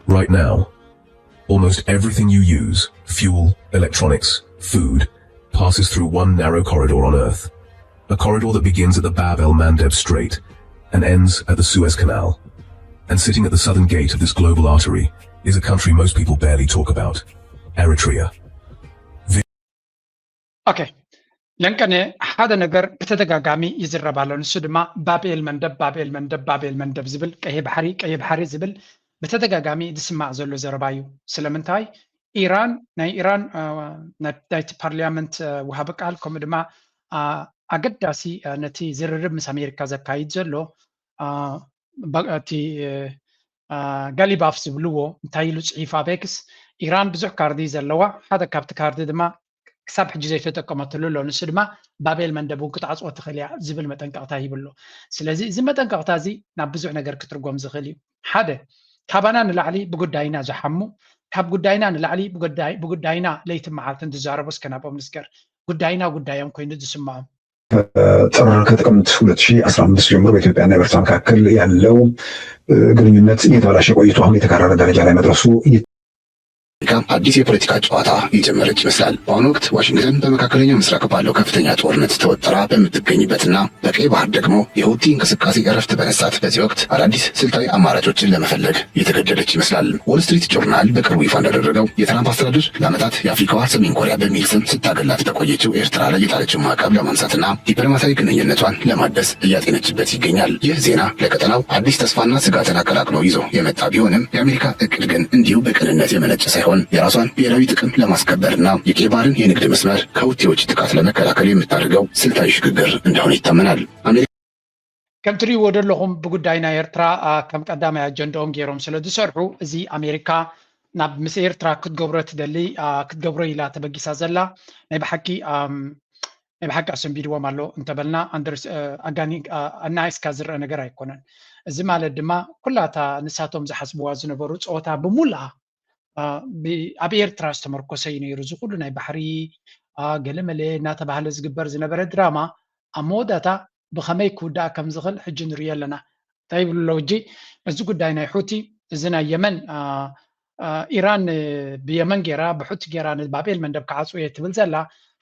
Right now, almost everything you use, fuel, electronics, food, passes through one narrow corridor on Earth. A corridor that begins at the Bab el Mandeb Strait and ends at the Suez Canal. And sitting at the southern gate of this global artery is a country most people barely talk about, Eritrea. ኦኬ፣ ለንቀነ ሓደ ነገር ብተደጋጋሚ ይዝረብ ኣሎ። ንሱ ድማ ባብኤል መንደብ፣ ባብኤል መንደብ፣ ባብኤል መንደብ ዝብል፣ ቀይሕ ባሕሪ፣ ቀይሕ ባሕሪ ዝብል ብተደጋጋሚ ዝስማዕ ዘሎ ዘረባ እዩ። ስለምንታይ? ኢራን፣ ናይ ኢራን ናይቲ ፓርላመንት ወሃቢ ቃል፣ ከምኡ ድማ ኣገዳሲ ነቲ ዝርርብ ምስ ኣሜሪካ ዘካይድ ዘሎ እቲ ጋሊባፍ ዝብልዎ እንታይ ኢሉ ጽሒፉ ኣብ ኤክስ? ኢራን ብዙሕ ካርዲ ዘለዋ፣ ሓደ ካብቲ ካርዲ ድማ ክሳብ ሕጂ ዘይተጠቀመትሉ ኣሎ። ንሱ ድማ ባቤል መንደብ እውን ክትዓፅዎ ትኽእል እያ ዝብል መጠንቀቕታ ሂቡ ኣሎ። ስለዚ እዚ መጠንቀቕታ እዚ ናብ ብዙሕ ነገር ክትርጎም ዝኽእል እዩ። ሓደ፣ ካባና ንላዕሊ ብጉዳይና ዝሓሙ፣ ካብ ጉዳይና ንላዕሊ ብጉዳይና ለይትን መዓልትን ዝዛረቡ እስከ ናብኦም ንስገር። ጉዳይና ጉዳዮም ኮይኑ ዝስምዖም። ከጥር ከጥቅምት ሁለት ሺህ አስራ አምስት ጀምሮ በኢትዮጵያና ኤርትራ መካከል ያለው ግንኙነት እየተበላሸ ቆይቶ አሁን የተካረረ ደረጃ ላይ መድረሱ አሜሪካ አዲስ የፖለቲካ ጨዋታ የጀመረች ይመስላል። በአሁኑ ወቅት ዋሽንግተን በመካከለኛው ምስራቅ ባለው ከፍተኛ ጦርነት ተወጥራ በምትገኝበትና በቀይ ባህር ደግሞ የሁቲ እንቅስቃሴ እረፍት በነሳት በዚህ ወቅት አዳዲስ ስልታዊ አማራጮችን ለመፈለግ የተገደደች ይመስላል። ዎል ስትሪት ጆርናል በቅርቡ ይፋ እንዳደረገው የትራምፕ አስተዳደር ለዓመታት የአፍሪካዋ ሰሜን ኮሪያ በሚል ስም ስታገላት በቆየችው ኤርትራ ላይ የጣለችው ማዕቀብ ለማንሳትና ዲፕሎማሲያዊ ግንኙነቷን ለማደስ እያጤነችበት ይገኛል። ይህ ዜና ለቀጠናው አዲስ ተስፋና ስጋትን አቀላቅሎ ይዞ የመጣ ቢሆንም የአሜሪካ እቅድ ግን እንዲሁ በቅንነት የመነጨ ሳይሆን የራሷን ብሔራዊ ጥቅም ለማስከበርና የቀይ ባህርን የንግድ መስመር ከሁቲዎች ጥቃት ለመከላከል የምታደርገው ስልታዊ ሽግግር እንደሆነ ይታመናል። ከም ትሪእዎ ዘለኹም ብጉዳይ ናይ ኤርትራ ከም ቀዳማይ ኣጀንዳኦም ገይሮም ስለ ዝሰርሑ እዚ ኣሜሪካ ናብ ምስ ኤርትራ ክትገብሮ ትደሊ ክትገብሮ ኢላ ተበጊሳ ዘላ ናይ ብሓቂ ናይ ብሓቂ ኣሰንቢድዎም ኣሎ እንተበልና ኣጋኒ ኣናይስካ ዝረአ ነገር ኣይኮነን። እዚ ማለት ድማ ኩላታ ንሳቶም ዝሓስብዋ ዝነበሩ ፀወታ ብሙልኣ ኣብ ኤርትራ ዝተመርኮሰ እዩ ነይሩ። እዚ ኩሉ ናይ ባሕሪ ገለመለ እናተባህለ ዝግበር ዝነበረ ድራማ ኣብ መወዳእታ ብኸመይ ክውዳእ ከም ዝኽእል ሕጂ ንርእዮ ኣለና። እንታይ ይብሉ ኣለዉ ሕጂ በዚ ጉዳይ ናይ ሑቲ፣ እዚ ናይ የመን ኢራን ብየመን ገይራ ብሑቲ ገይራ ንባቤል መንደብ ክዓጽው እየ ትብል ዘላ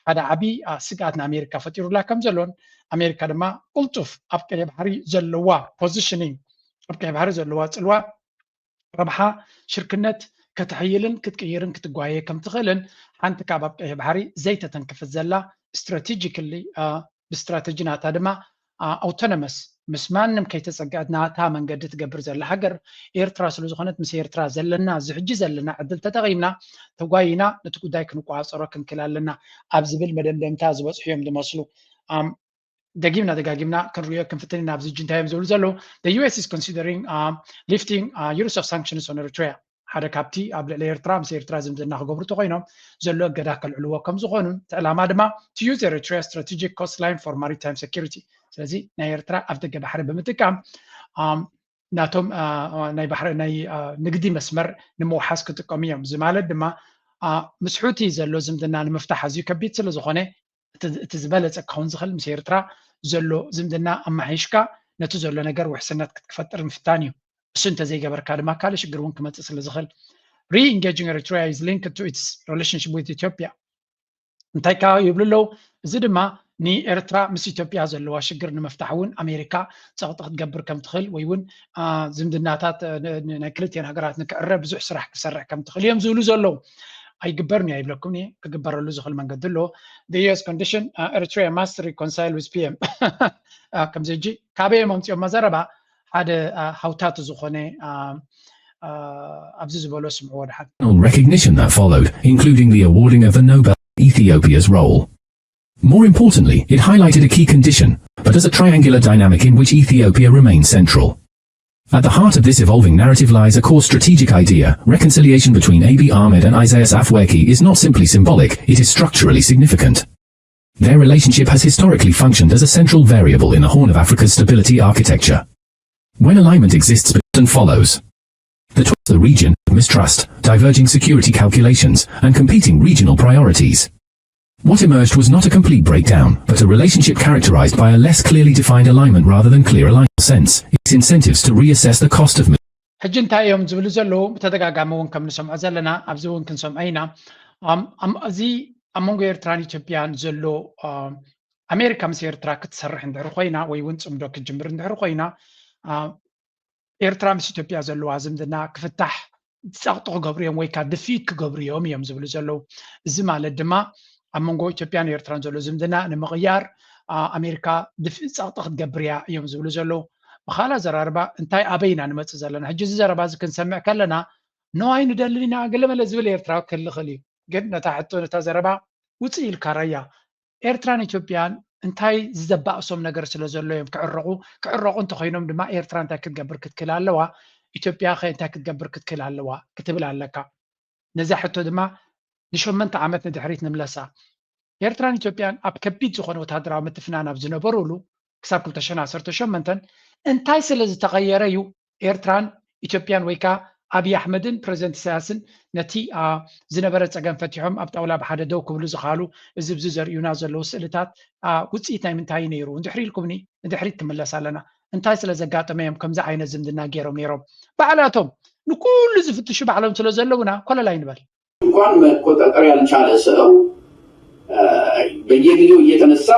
ሓደ ዓቢ ስግኣት ንኣሜሪካ ፈጢሩላ ከም ዘሎን ኣሜሪካ ድማ ቅልጡፍ ኣብ ቀይሕ ባሕሪ ዘለዋ positioning ኣብ ቀይሕ ባሕሪ ዘለዋ ጽልዋ ረብሓ ሽርክነት ከተሕይልን ክትቅይርን ክትጓየ ከም ትኽእልን ሓንቲ ካብ ኣብ ቀይሕ ባሕሪ ዘይተተንክፍት ዘላ strategically ብስትራተጂ ናታ ድማ autonomous ምስ ማንም ከይተፀገዐት ናታ መንገዲ ትገብር ዘላ ሃገር ኤርትራ ስለ ዝኾነት ምስ ኤርትራ ዘለና እዚ ሕጂ ዘለና ዕድል ተጠቒምና ተጓይና ነቲ ጉዳይ ክንቋፀሮ ክንክእል ኣለና ኣብ ዝብል መደምደምታ ዝበፅሑ እዮም ዝመስሉ። ደጊምና ደጋጊምና ክንሪኦ ክንፍትን ኢና ኣብዚ ሕጂ እንታይ እዮም ዝብሉ ዘለዉ? The U S is considering lifting use of sanctions on Eritrea ሓደ ካብቲ ኣብ ልዕሊ ኤርትራ ምስ ኤርትራ ዝምድና ክገብሩ ተኮይኖም ዘሎ እገዳ ከልዕልዎ ከም ዝኾኑ እቲ ዕላማ ድማ to use Eritrea strategic coastline for maritime security ስለዚ ናይ ኤርትራ ኣብ ደገ ባሕሪ ብምጥቃም ናቶም ናይ ባሕሪ ናይ ንግዲ መስመር ንምውሓስ ክጥቀሙ እዮም። እዚ ማለት ድማ ምስ ሑቲ ዘሎ ዝምድና ንምፍታሕ ኣዝዩ ከቢድ ስለ ዝኾነ እቲ ዝበለፀ ክኸውን ዝኽእል ምስ ኤርትራ ዘሎ ዝምድና ኣማሓይሽካ ነቲ ዘሎ ነገር ውሕስነት ክትክፈጥር ምፍታን እዩ። እሱ እንተዘይገበርካ ድማ ካልእ ሽግር እውን ክመፅእ ስለ ዝኽእል re-engaging Eritrea is linked to its relationship with Ethiopia እንታይ ካ ይብሉ ኣለዉ? እዚ ድማ ንኤርትራ ምስ ኢትዮጵያ ዘለዋ ሽግር ንምፍታሕ እውን ኣሜሪካ ፀቕጢ ክትገብር ከም ትኽእል ወይ እውን ዝምድናታት ናይ ክልቲኤን ሃገራት ንክዕረ ብዙሕ ስራሕ ክሰርሕ ከም ትኽእል እዮም ዝብሉ ዘለዉ። ኣይግበርን እዩ ኣይብለኩም ክግበረሉ ዝኽእል መንገዲ ኣሎ። The U S condition Eritrea must reconcile with P M ከምዚ ሕጂ ካበይ እዮም ኣምፅኦም መዘረባ ሓደ ሃውታቱ ዝኾነ ኣብዚ ዝበሎ ስምዕዎ ድሓን። Recognition that followed, including the awarding of the Nobel Ethiopia's role. More importantly, it highlighted a key condition, but as a triangular dynamic in which Ethiopia remains central. At the heart of this evolving narrative lies a core strategic idea. Reconciliation between Abiy Ahmed and Isaias Afwerki is not simply symbolic, it is structurally significant. Their relationship has historically functioned as a central variable in the Horn of Africa's stability architecture. When alignment exists and follows the, the region, mistrust, diverging security calculations, and competing regional priorities. What emerged was not a complete breakdown, but a relationship characterized by a less clearly defined alignment rather than clear alignment sense, its incentives to reassess the cost of ሕጂ እንታይ እዮም ዝብሉ ዘለዉ? ብተደጋጋሚ እውን ከም ንሰምዖ ዘለና፣ ኣብዚ እውን ክንሰምዖ ኢና። ኣም- ኣም- እዚ ኣብ መንጎ ኤርትራን ኢትዮጵያን ዘሎ፣ ኣም፣ ኣሜሪካ ምስ ኤርትራ ክትሰርሕ እንድሕር ኮይና ወይ እውን ጽምዶ ክትጅምር እንድሕር ኮይና፣ ኣ፣ ኤርትራ ምስ ኢትዮጵያ ዘለዋ ዝምድና ክፍታሕ ጸቕጢ ክገብሩ እዮም ወይ ከዓ ድፊት ክገብሩ እዮም እዮም ዝብሉ ዘለዉ። እዚ ማለት ድማ ኣብ መንጎ ኢትዮጵያን ኤርትራን ዘሎ ዝምድና ንምቕያር፣ ኣ፣ ኣሜሪካ ድፊት ጸቕጢ ክትገብር እያ እዮም ዝብሉ ዘለዉ። ብኻልእ ኣዘራርባ እንታይ ኣበይ ኢና ንመጽእ ዘለና? ሕጂ እዚ ዘረባ እዚ ክንሰምዕ ከለና፣ "No ኣይንደልን ኢና" ገለመለ ዝብል ኤርትራዊ ክህሉ ይኽእል እዩ። ግን ነታ ሕቶ፣ ነታ ዘረባ ውጽእ ኢልካ ረያ። ኤርትራን ኢትዮጵያን እንታይ ዘባእሶም ነገር ስለ ዘሎ እዮም ክዕረቑ? ክዕረቑ እንተኾይኖም ድማ ኤርትራ እንታይ ክትገብር ክትክእል ኣለዋ? ኢትዮጵያ ኸ እንታይ ክትገብር ክትክእል ኣለዋ? ክትብል ኣለካ። ነዛ ሕቶ ድማ ንሸመንተ ዓመት ንድሕሪት ንምለሳ። ኤርትራን ኢትዮጵያን ኣብ ከቢድ ዝኾነ ወታደራዊ ምትፍናን ኣብ ዝነበሩሉ ክሳብ ክልተ ሽሕን ዓሰርተ ሸሞንተን እንታይ ስለ ዝተቐየረ እዩ ኤርትራን ኢትዮጵያን ወይ ከዓ ኣብይ ኣሕመድን ፕረዚደንት ኢሳያስን ነቲ፣ ኣ፣ ዝነበረ ጸገም ፈቲሖም ኣብ ጣውላ ብሓደ ደው ክብሉ ዝኸኣሉ? እዚ ብዚ ዘርእዩና ዘለዉ ስእልታት፣ ኣ፣ ውጽኢት ናይ ምንታይ እዩ ነይሩ? ንድሕሪ ኢልኩምኒ ንድሕሪት ክምለስ ኣለና። እንታይ ስለ ዘጋጠመ እዮም ከምዚ ዓይነት ዝምድና ገይሮም ነይሮም? ባዕላቶም ንኩሉ ዝፍትሹ ባዕሎም ስለ ዘለዉና ኮለል ኣይንበል። እንኳን መቆጣጠር ያልቻለ ሰው፣ እ፣ በየጊዜው እየተነሳ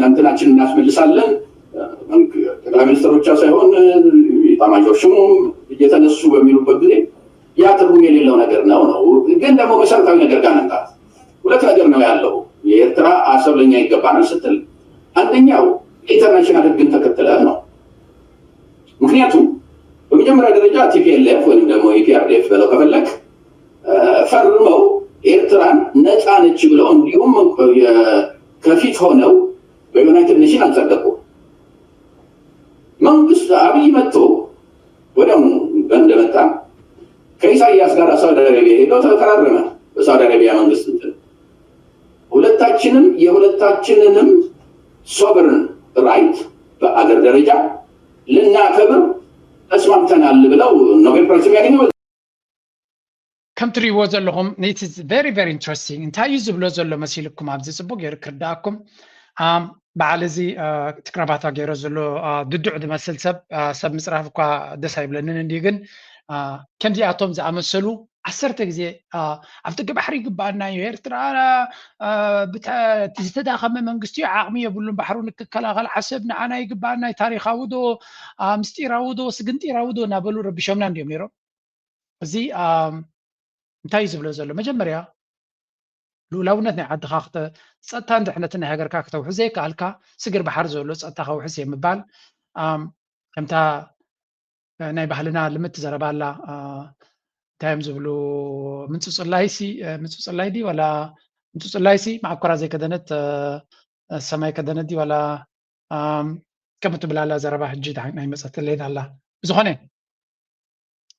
እንትናችን እናስመልሳለን። እ፣ ጠቅላይ ሚኒስትር ብቻ ሳይሆን፣ እ፣ ኤታማዦር ሹሙም እየተነሱ በሚሉበት ጊዜ ያ ትርጉም የሌለው ነገር ነው ነው። ግን ደግሞ መሰረታዊ ነገር ጋር መምጣት ሁለት ነገር ነው ያለው። የኤርትራ አሰብ ለኛ ይገባናል ስትል አንደኛው ኢንተርናሽናል ህግን ተከትለ ነው። ምክንያቱም በመጀመሪያ ደረጃ ቲ ፒ ኤል ኤፍ ወይም ደግሞ ኢ ፒ አር ዲ ኤፍ በለው ከፈለግ፣ እ፣ ፈርመው ኤርትራን ነፃ ነች ብለው እንዲሁም የ-፣ ከፊት ሆነው በዩናይትድ ኔሽን አልጸደቁም። መንግስት አብይ መጥቶ ወዲያውኑ እንደመጣ ከኢሳያስ ጋር ሳውዲ አረቢያ ሄዶ ተፈራረመ። በሳውዲ አረቢያ መንግስት እንትን ሁለታችንም የሁለታችንንም ሶቨርን ራይት በአገር ደረጃ ልናከብር ተስማምተናል ብለው ኖቤል ፕራይስ የሚያገኘው ከም ትርእይዎ ዘለኹም፣ it is very, very interesting። እንታይ እዩ ዝብሎ ዘሎ መሲልኩም? ኣብዚ ጽቡቅ ገይሩ ክርዳእኩም። ኣም፣ በዓል እዚ፣ አ፣ እቲ ክራባታ ገይሮ ዘሎ፣ አ፣ ድዱዕ ዝመስል ሰብ፣ አ፣ ሰብ ምጽራፍ እኳ ደስ ኣይብለንን እንዲዩ፣ ግን፣ አ፣ ከምዚኣቶም ዝኣመሰሉ ዓሰርተ ግዜ፣ አ፣ ኣብ ደገ ባሕሪ ይግባኣና እዩ፣ ኤርትራ፣ አ፣ ብታ-፣ እቲ ዝተዳኸመ መንግስቲ እዩ፣ ዓቕሚ የብሉን፣ ባሕሩ ንክከላኸል፣ ዓሰብ ንዓና ይግባኣና እዩ፣ ታሪኻዊ ዶ፣ አ፣ ምስጢራዊ ዶ፣ ስግንጢራዊ ዶ እናበሉ ረቢሾምና እንዲዮም ነይሮም። እዚ፣ ኣም፣ እንታይ እዩ ዝብሎ ዘሎ? መጀመርያ ልኡላውነት ናይ ዓድኻ ክተ-፣ ጸጥታን ድሕነትን ናይ ሃገርካ ክተውሕዝ ዘይከኣልካ፣ ስግር ባሕሪ ዘሎ ጸጥታ ከውሕስ እየ ምባል፣ ኣም፣ ከምታ፣ እ፣ ናይ ባህልና ልምት ዘረባ ኣላ፣ እ፣ እንታይ እዮም ዝብሉ? ምንጹጽላይሲ፣ እ፣ ምንጹጽላይ ድዩ ዋላ ምንጹጽላይሲ መዓኮራ ዘይከደነት፣ እ፣ ሰማይ ከደነት ድዩ ዋላ፣ ኣም፣ ከምኡ ትብል ኣላ ዘረባ፣ ሕጂ ደሓን ኣይመጸትለይን ኣላ። ብዝኾነ፣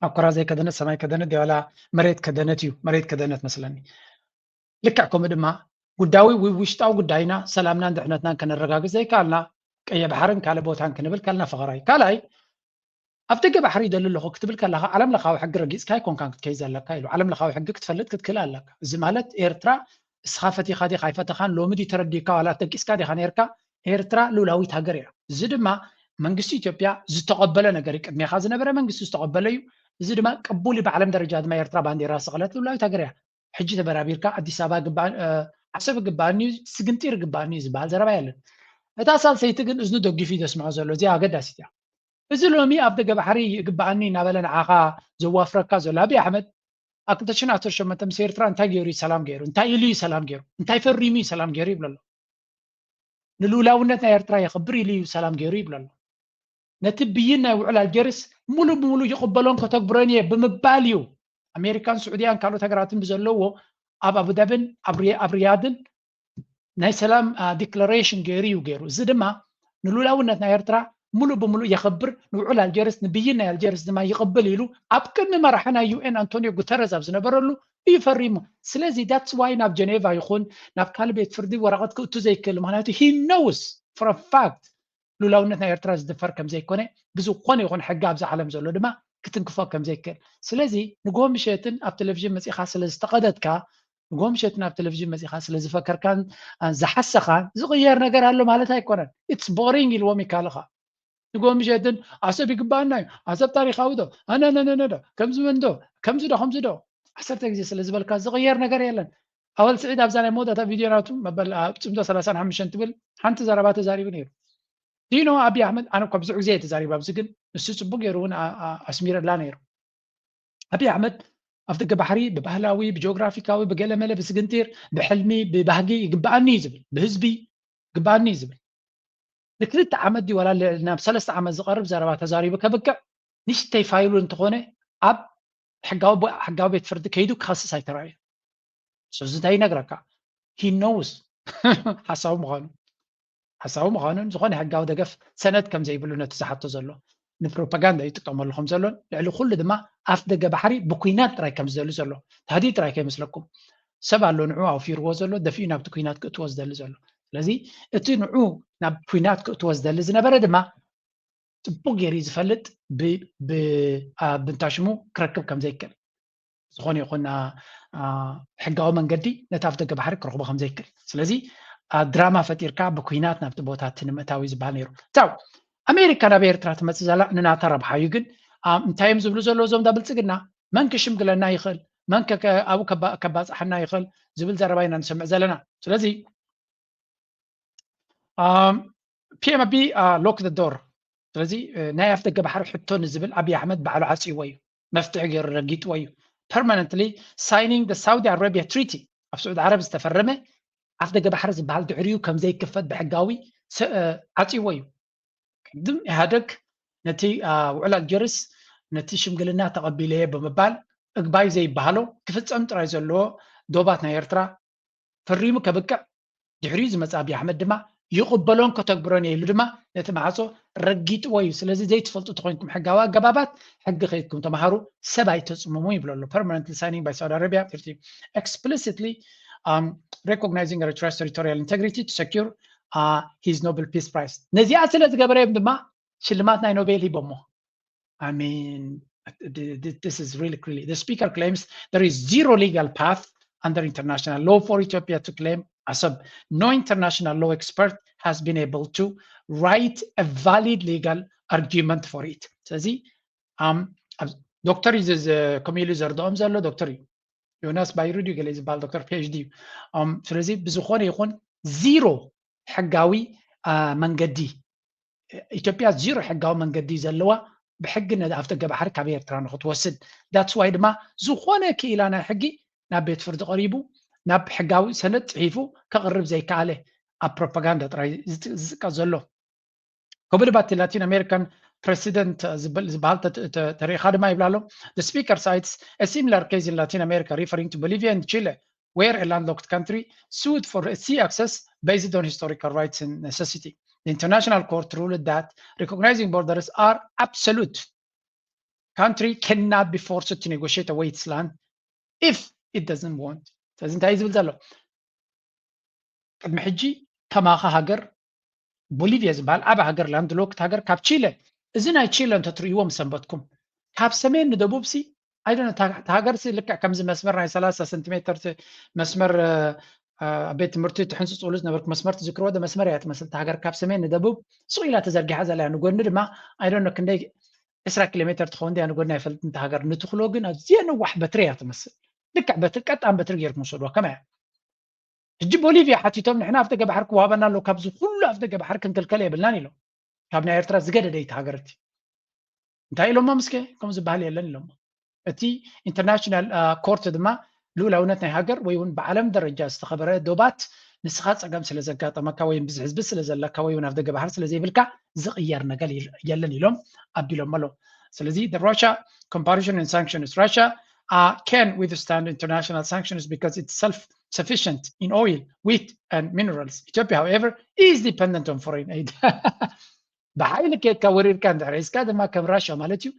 መዓኮራ ዘይከደነት ሰማይ ከደነት ድዩ ዋላ መሬት ከደነት እዩ? መሬት ከደነት መስለኒ። ልክዕ ከምኡ ድማ ጉዳዊ ው-፣ ውሽጣዊ ጉዳይና ሰላምናን ድሕነትናን ከነረጋግጽ ዘይከኣልና ቀይሕ ባሕርን ካልእ ቦታን ክንብል ከልና ፈኸራይ። ካልኣይ፣ ኣብ ደገ ባሕሪ ይደሊ ኣለኹ ክትብል ከለኻ ዓለም ለኻዊ ሕጊ ረጊጽካ ኣይኮንካን ክትከይድ ዘለካ ኢሉ። ዓለም ለኻዊ ሕጊ ክትፈልጥ ክትክእል ኣለካ። እዚ ማለት ኤርትራ እስኻ ፈቲኻ ዲኻ ኣይፈተኻን፣ ሎሚ ድዩ ተረዲእካ ዋላ ደቂስካ ዲኻ ነይርካ፣ ኤርትራ ልኡላዊት ሃገር እያ። እዚ ድማ መንግስቲ ኢትዮጵያ ዝተቐበለ ነገር እዩ። ቅድሜኻ ዝነበረ መንግስቲ ዝተቐበለ እዩ። እዚ ድማ ቅቡል እዩ። ብዓለም ደረጃ ድማ ኤርትራ ባንዴራ ዝሰቐለት ልኡላዊት ሃገር እያ። ሕጂ ተበራቢርካ ኣዲስ ኣበባ ግባእ-፣ እ፣ ዓሰብ ግባኣኒ እዩ፣ ስግንጢር ግባኣኒ እዩ ዝበሃል ዘረባ የለን። እታ ሳልሰይቲ ግን እዝኑ ደጊፉ እዩ ዘስምዖ ዘሎ። እዚኣ ኣገዳሲት እያ። እዚ ሎሚ ኣብ ደገ ባሕሪ ይግባኣኒ እናበለ ንዓኻ ዘዋፍረካ ዘሎ ኣብይ ኣሕመድ ኣብ ክልተ ሽሕን ዓሰርተ ሸሞንተ ምስ ኤርትራ እንታይ ገይሩ እዩ ሰላም ገይሩ? እንታይ ኢሉ እዩ ሰላም ገይሩ? እንታይ ፈሪሙ እዩ ሰላም ገይሩ ይብሎ ኣሎ? ንልኡላውነት ናይ ኤርትራ የኽብር ኢሉ እዩ ሰላም ገይሩ ይብሎ ኣሎ። ነቲ ብይን ናይ ውዕል ኣልጀርስ ሙሉእ ብሙሉእ ይቕበሎን ከተግብሮን እየ ብምባል እዩ ኣሜሪካን ስዑድያን ካልኦት ሃገራትን ብዘለዎ ኣብ ኣቡዳብን ኣብ ሪ-፣ ኣብ ሪያድን ናይ ሰላም፣ አ፣ ዲክለሬሽን ገይሩ እዩ ገይሩ። እዚ ድማ ንልኡላውነት ናይ ኤርትራ ሙሉእ ብሙሉእ የኽብር፣ ንውዕል ኣልጀርስ፣ ንብይን ናይ ኣልጀርስ ድማ ይቕብል ኢሉ ኣብ ቅድሚ መራሒ ናይ ዩ ኤን ኣንቶኒዮ ጉተረዝ ኣብ ዝነበረሉ እዩ ፈሪሙ። ስለዚ that's why ናብ ጀኔቫ ይኹን ናብ ካልእ ቤት ፍርዲ ወረቐት ክእቱ ዘይክእል፣ ምኽንያቱ he knows for a fact ልኡላውነት ናይ ኤርትራ ዝድፈር ከም ዘይኮነ፣ ብዝኾነ ይኹን ሕጊ ኣብዛ ዓለም ዘሎ ድማ ክትንክፎ ከም ዘይክእል። ስለዚ ንግሆ ምሸትን ኣብ ቴሌቪዥን መጺኻ ስለ ዝተቐደድካ፣ ንግሆ ምሸትን ኣብ ቴሌቪዥን መጺኻ ስለ ዝፈከርካን፣ አ፣ ዝሓሰኻን ዝቕየር ነገር ኣሎ ማለት ኣይኮነን። It's boring ኢልዎም ይካልኻ። ንጎ ምሸትን ኣሰብ ይግባኣና እዩ፣ ኣሰብ ታሪኻዊ ዶ ኣነነነነዶ ከምዚ መንዶ ከምዚ ዶ ከምዚ ዶ ዓሰርተ ግዜ ስለ ዝበልካ ዝቕየር ነገር የለን። ኣወል ስዒድ ኣብዛ ናይ መወዳእታ ቪድዮ ናቱ መበል ኣብ ፅምዶ ሰላሳን ሓሙሽተን ትብል ሓንቲ ዘረባ ተዛሪቡ ነይሩ። ዲኖ ኣብይ ኣሕመድ ኣነ እኮ ብዙሕ ግዜ እየ ተዛሪቡ ኣብዚ ግን ንሱ ፅቡቅ ገይሩ እውን ኣስሚረላ ነይሩ። ኣብይ ኣሕመድ ኣብ ደገ ባሕሪ ብባህላዊ ብጂኦግራፊካዊ ብገለመለ ብስግንጢር ብሕልሚ ብባህጊ ይግበኣኒ እዩ ዝብል ብህዝቢ ይግበኣኒ እዩ ዝብል ንክልተ ዓመት ድዩ ዋላ ናብ ሰለስተ ዓመት ዝቐርብ ዘረባ ተዛሪቡ ከብቅዕ ንሽተይ ፋይሉ እንተኾነ ኣብ ሕጋዊ ቤት ፍርዲ ከይዱ ክኸስስ ኣይተራእዩ። ስለዚ እንታይ ይነግረካ? He knows ሓሳዊ ምዃኑ ሓሳዊ ምዃኑን ዝኾነ ሕጋዊ ደገፍ ሰነድ ከም ዘይብሉ ነቲ ዝሓቶ ዘሎ ንፕሮፓጋንዳ ይጥቀመሉ ከም ዘሎን ልዕሊ ኩሉ ድማ ኣፍ ደገ ባሕሪ ብኩናት ጥራይ ከም ዝደሊ ዘሎ። ታህዲድ ጥራይ ከይመስለኩም ሰብ ኣሎ ንዑ ኣውፊርዎ ዘሎ ደፊኡ ናብቲ ኩናት ክእትዎ ዝደሊ ዘሎ። ስለዚ እቲ ንዑ ናብ ኩናት ክእትዎ ዝደሊ ዝነበረ ድማ ፅቡቅ ገይሩ ዝፈልጥ ብንታሽሙ ክረክብ ከም ዘይክእል ዝኾነ ይኹን ሕጋዊ መንገዲ ነቲ ኣፍ ደገ ባሕሪ ክረኽቦ ከም ዘይክእል። ስለዚ ድራማ ፈጢርካ ብኩናት ናብቲ ቦታ እቲ ንምእታው እዩ ዝበሃል ነይሩ። ታው ኣሜሪካ ናብ ኤርትራ ትመፅእ ዘላ ንናታ ረብሓ እዩ። ግን እንታይ እዮም ዝብሉ ዘለዉ እዞም ዳ ብልፅግና መን ክሽምግለና ይኽእል መን ኣብኡ ከባፅሓና ይኽእል ዝብል ዘረባ ኢና ንሰምዕ ዘለና። ስለዚ ፒኤም ኣቢ ሎክ ዶር ስለዚ ናይ ኣፍ ደገ ባሕሪ ሕቶ ንዝብል ኣብይ ኣሕመድ ባዕሉ ዓፅይዎ እዩ። መፍትሒ ገይሩ ረጊጥዎ እዩ። Permanently signing the Saudi Arabia Treaty ኣብ ስዑድ ዓረብ ዝተፈረመ ኣፍ ደገ ባሕሪ ዝበሃል ድሕሪኡ ከም ዘይክፈት ብሕጋዊ ዓፅይዎ እዩ። ቅድም ኢህኣደግ ነቲ ውዕል ኣልጀርስ ነቲ ሽምግልና ተቐቢለየ ብምባል እግባይ ዘይበሃሎ ክፍፀም ጥራይ ዘለዎ ዶባት ናይ ኤርትራ ፈሪሙ ከብቅዕ ድሕሪኡ ዝመፀ ኣብይ ኣሕመድ ድማ ይቕበሎን ከተግብሮን እየ ኢሉ ድማ ነቲ ማዕፆ ረጊጥዎ እዩ። ስለዚ ዘይትፈልጡ ተኮይንኩም ሕጋዊ ኣገባባት ሕጊ ከይድኩም ተምሃሩ ሰብ ኣይተፅምሙ ይብሎ ኣሎ። Permanently signing by Saudi Arabia Treaty explicitly recognizing Eritrea's territorial integrity to secure his Nobel Peace Prize ነዚኣ ስለ ዝገበረ እዮም ድማ ሽልማት ናይ ኖቤል ሂቦሞ። I mean, this is really crazy. The speaker claims there is zero legal path under international law for Ethiopia to claim Assab. No international law expert has been able to write a valid legal argument for it. ስለዚ ዶክተር እዩ ከምኡ ኢሉ ዘርድኦም ዘሎ ዶክተር እዩ። ዮናስ ባይሩ ድዩ ገለ ዝበሃል ዶክተር ፒኤችዲ እዩ። ስለዚ ብዝኾነ ይኹን ዚሮ ሕጋዊ መንገዲ ኢትዮጵያ ዚሮ ሕጋዊ መንገዲ ዘለዋ ብሕጊ ነቲ ኣፍ ደገ ባሕሪ ካብ ኤርትራ ንክትወስድ that's why ድማ ዝኾነ ክኢላ ናይ ሕጊ ናብ ቤት ፍርዲ ቀሪቡ ናብ ሕጋዊ ሰነድ ፅሒፉ ከቕርብ ዘይከኣለ ኣብ ፕሮፓጋንዳ ጥራይ ዝጥቀስ ዘሎ። Kobe Debate Latin American president ዝበሃል ተሪኢኻ ድማ ይብላ ኣሎ። The speaker cites a similar case in Latin America referring to Bolivia and Chile where a landlocked country sued for sea access based on historical rights and necessity. The international court ruled that recognizing borders are absolute. Country cannot be forced to negotiate away its land if it doesn't want. ስለዚ እንታይ ዝብል ዘሎ ቅድሚ ሕጂ ከማኻ ሃገር ቦሊቪያ ዝበሃል ዓብ ሃገር ላንድሎክት ሃገር ካብ ቺለ እዚ ናይ ቺለ እንተትርእይዎ ምሰንበትኩም ካብ ሰሜን ንደቡብ ሲ ኣይደነ ሃገር ሲ ልክዕ ከምዚ መስመር ናይ ሰላሳ ሰንቲሜተር መስመር ኣብ ቤት ትምህርቲ ትሕንፅፅሉ ዝነበርኩ መስመር ትዝክርዎ ዶ መስመር እያ ትመስል ሃገር ካብ ሰሜን ንደቡብ ሱቕ ኢላ ተዘርጊሓ ዘላ እያ ንጎኒ ድማ ኣይደነ ክንደይ ዕስራ ኪሎ ሜተር ትኸውን ድያ ንጎኒ ኣይፈልጥ እንተ ሃገር ንትኽሎ ግን ኣዝየ ነዋሕ በትሪ እያ ትመስል ልክዕ በትሪ ቀጣን በትሪ ገይርኩም ውሰድዋ ከመይ እያ ሕጂ ቦሊቪያ ሓቲቶም ንሕና ኣፍ ደገ ባሕሪ ክወሃበና ኣሎ ካብዚ ኩሉ ኣፍ ደገ ባሕሪ ክንክልከል የብልናን ኢሎም ካብ ናይ ኤርትራ ዝገደደ እቲ ሃገር እቲ እንታይ ኢሎሞ ምስከ ከምኡ ዝበሃል የለን ኢሎሞ እቲ ኢንተርናሽናል ኮርት ድማ ልኡላውነት ናይ ሃገር ወይ እውን ብዓለም ደረጃ ዝተኸበረ ዶባት ንስኻ ፀገም ስለ ዘጋጠመካ ወይ ብዚ ህዝቢ ስለ ዘለካ ወይ እውን ኣብ ደገ ባሕሪ ስለ ዘይብልካ ዝቕየር ነገር የለን ኢሎም ኣቢሎም ኣለዉ ስለዚ Russia comparison and sanctions Russia uh, can withstand international sanctions because it's self-sufficient in oil, wheat, and minerals. Ethiopia, however, is dependent on foreign aid. ብሓይሊ ከድካ ወሪርካ እንድሕር እስካ ድማ ከም ራሻ ማለት እዩ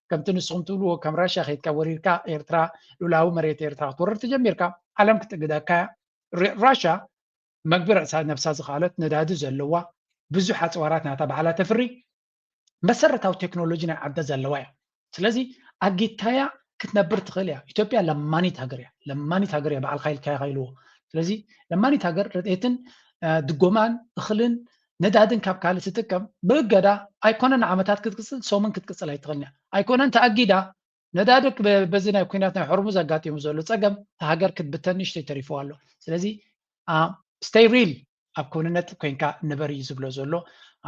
ከምቲ ንስኹም ትብልዎ ከም ራሻ ከድካ ወሪርካ ኤርትራ ሉላዊ መሬት ኤርትራ ክትወርር ተጀሚርካ ዓለም ክትእግደካ ራሻ መግቢ ርእሳ ነብሳ ዝኸኣለት ነዳዲ ዘለዋ ብዙሕ ኣፅዋራት ናታ ባዕላ ተፍሪ መሰረታዊ ቴክኖሎጂ ናይ ዓደ ዘለዋ እያ ስለዚ ኣጊታያ ክትነብር ትኽእል እያ ኢትዮጵያ ለማኒት ሃገር እያ ለማኒት ሃገር እያ በዓልካ ኢልካያ ኢልዎ ስለዚ ለማኒት ሃገር ረድኤትን ድጎማን እኽልን ነዳድን ካብ ካልእ ትጥቀም ብእገዳ ኣይኮነን ንዓመታት ክትቅፅል፣ ሰሙን ክትቅፅል ኣይትኽእልን እያ። ኣይኮነን ተኣጊዳ ነዳዲ በዚ ናይ ኩናት ናይ ሕርሙዝ ኣጋጢሙ ዘሎ ፀገም ሃገር ክትብተን ንእሽተይ ተሪፍዋ ኣሎ። ስለዚ stay real ኣብ ክውንነት ኮይንካ ንበር እዩ ዝብሎ ዘሎ።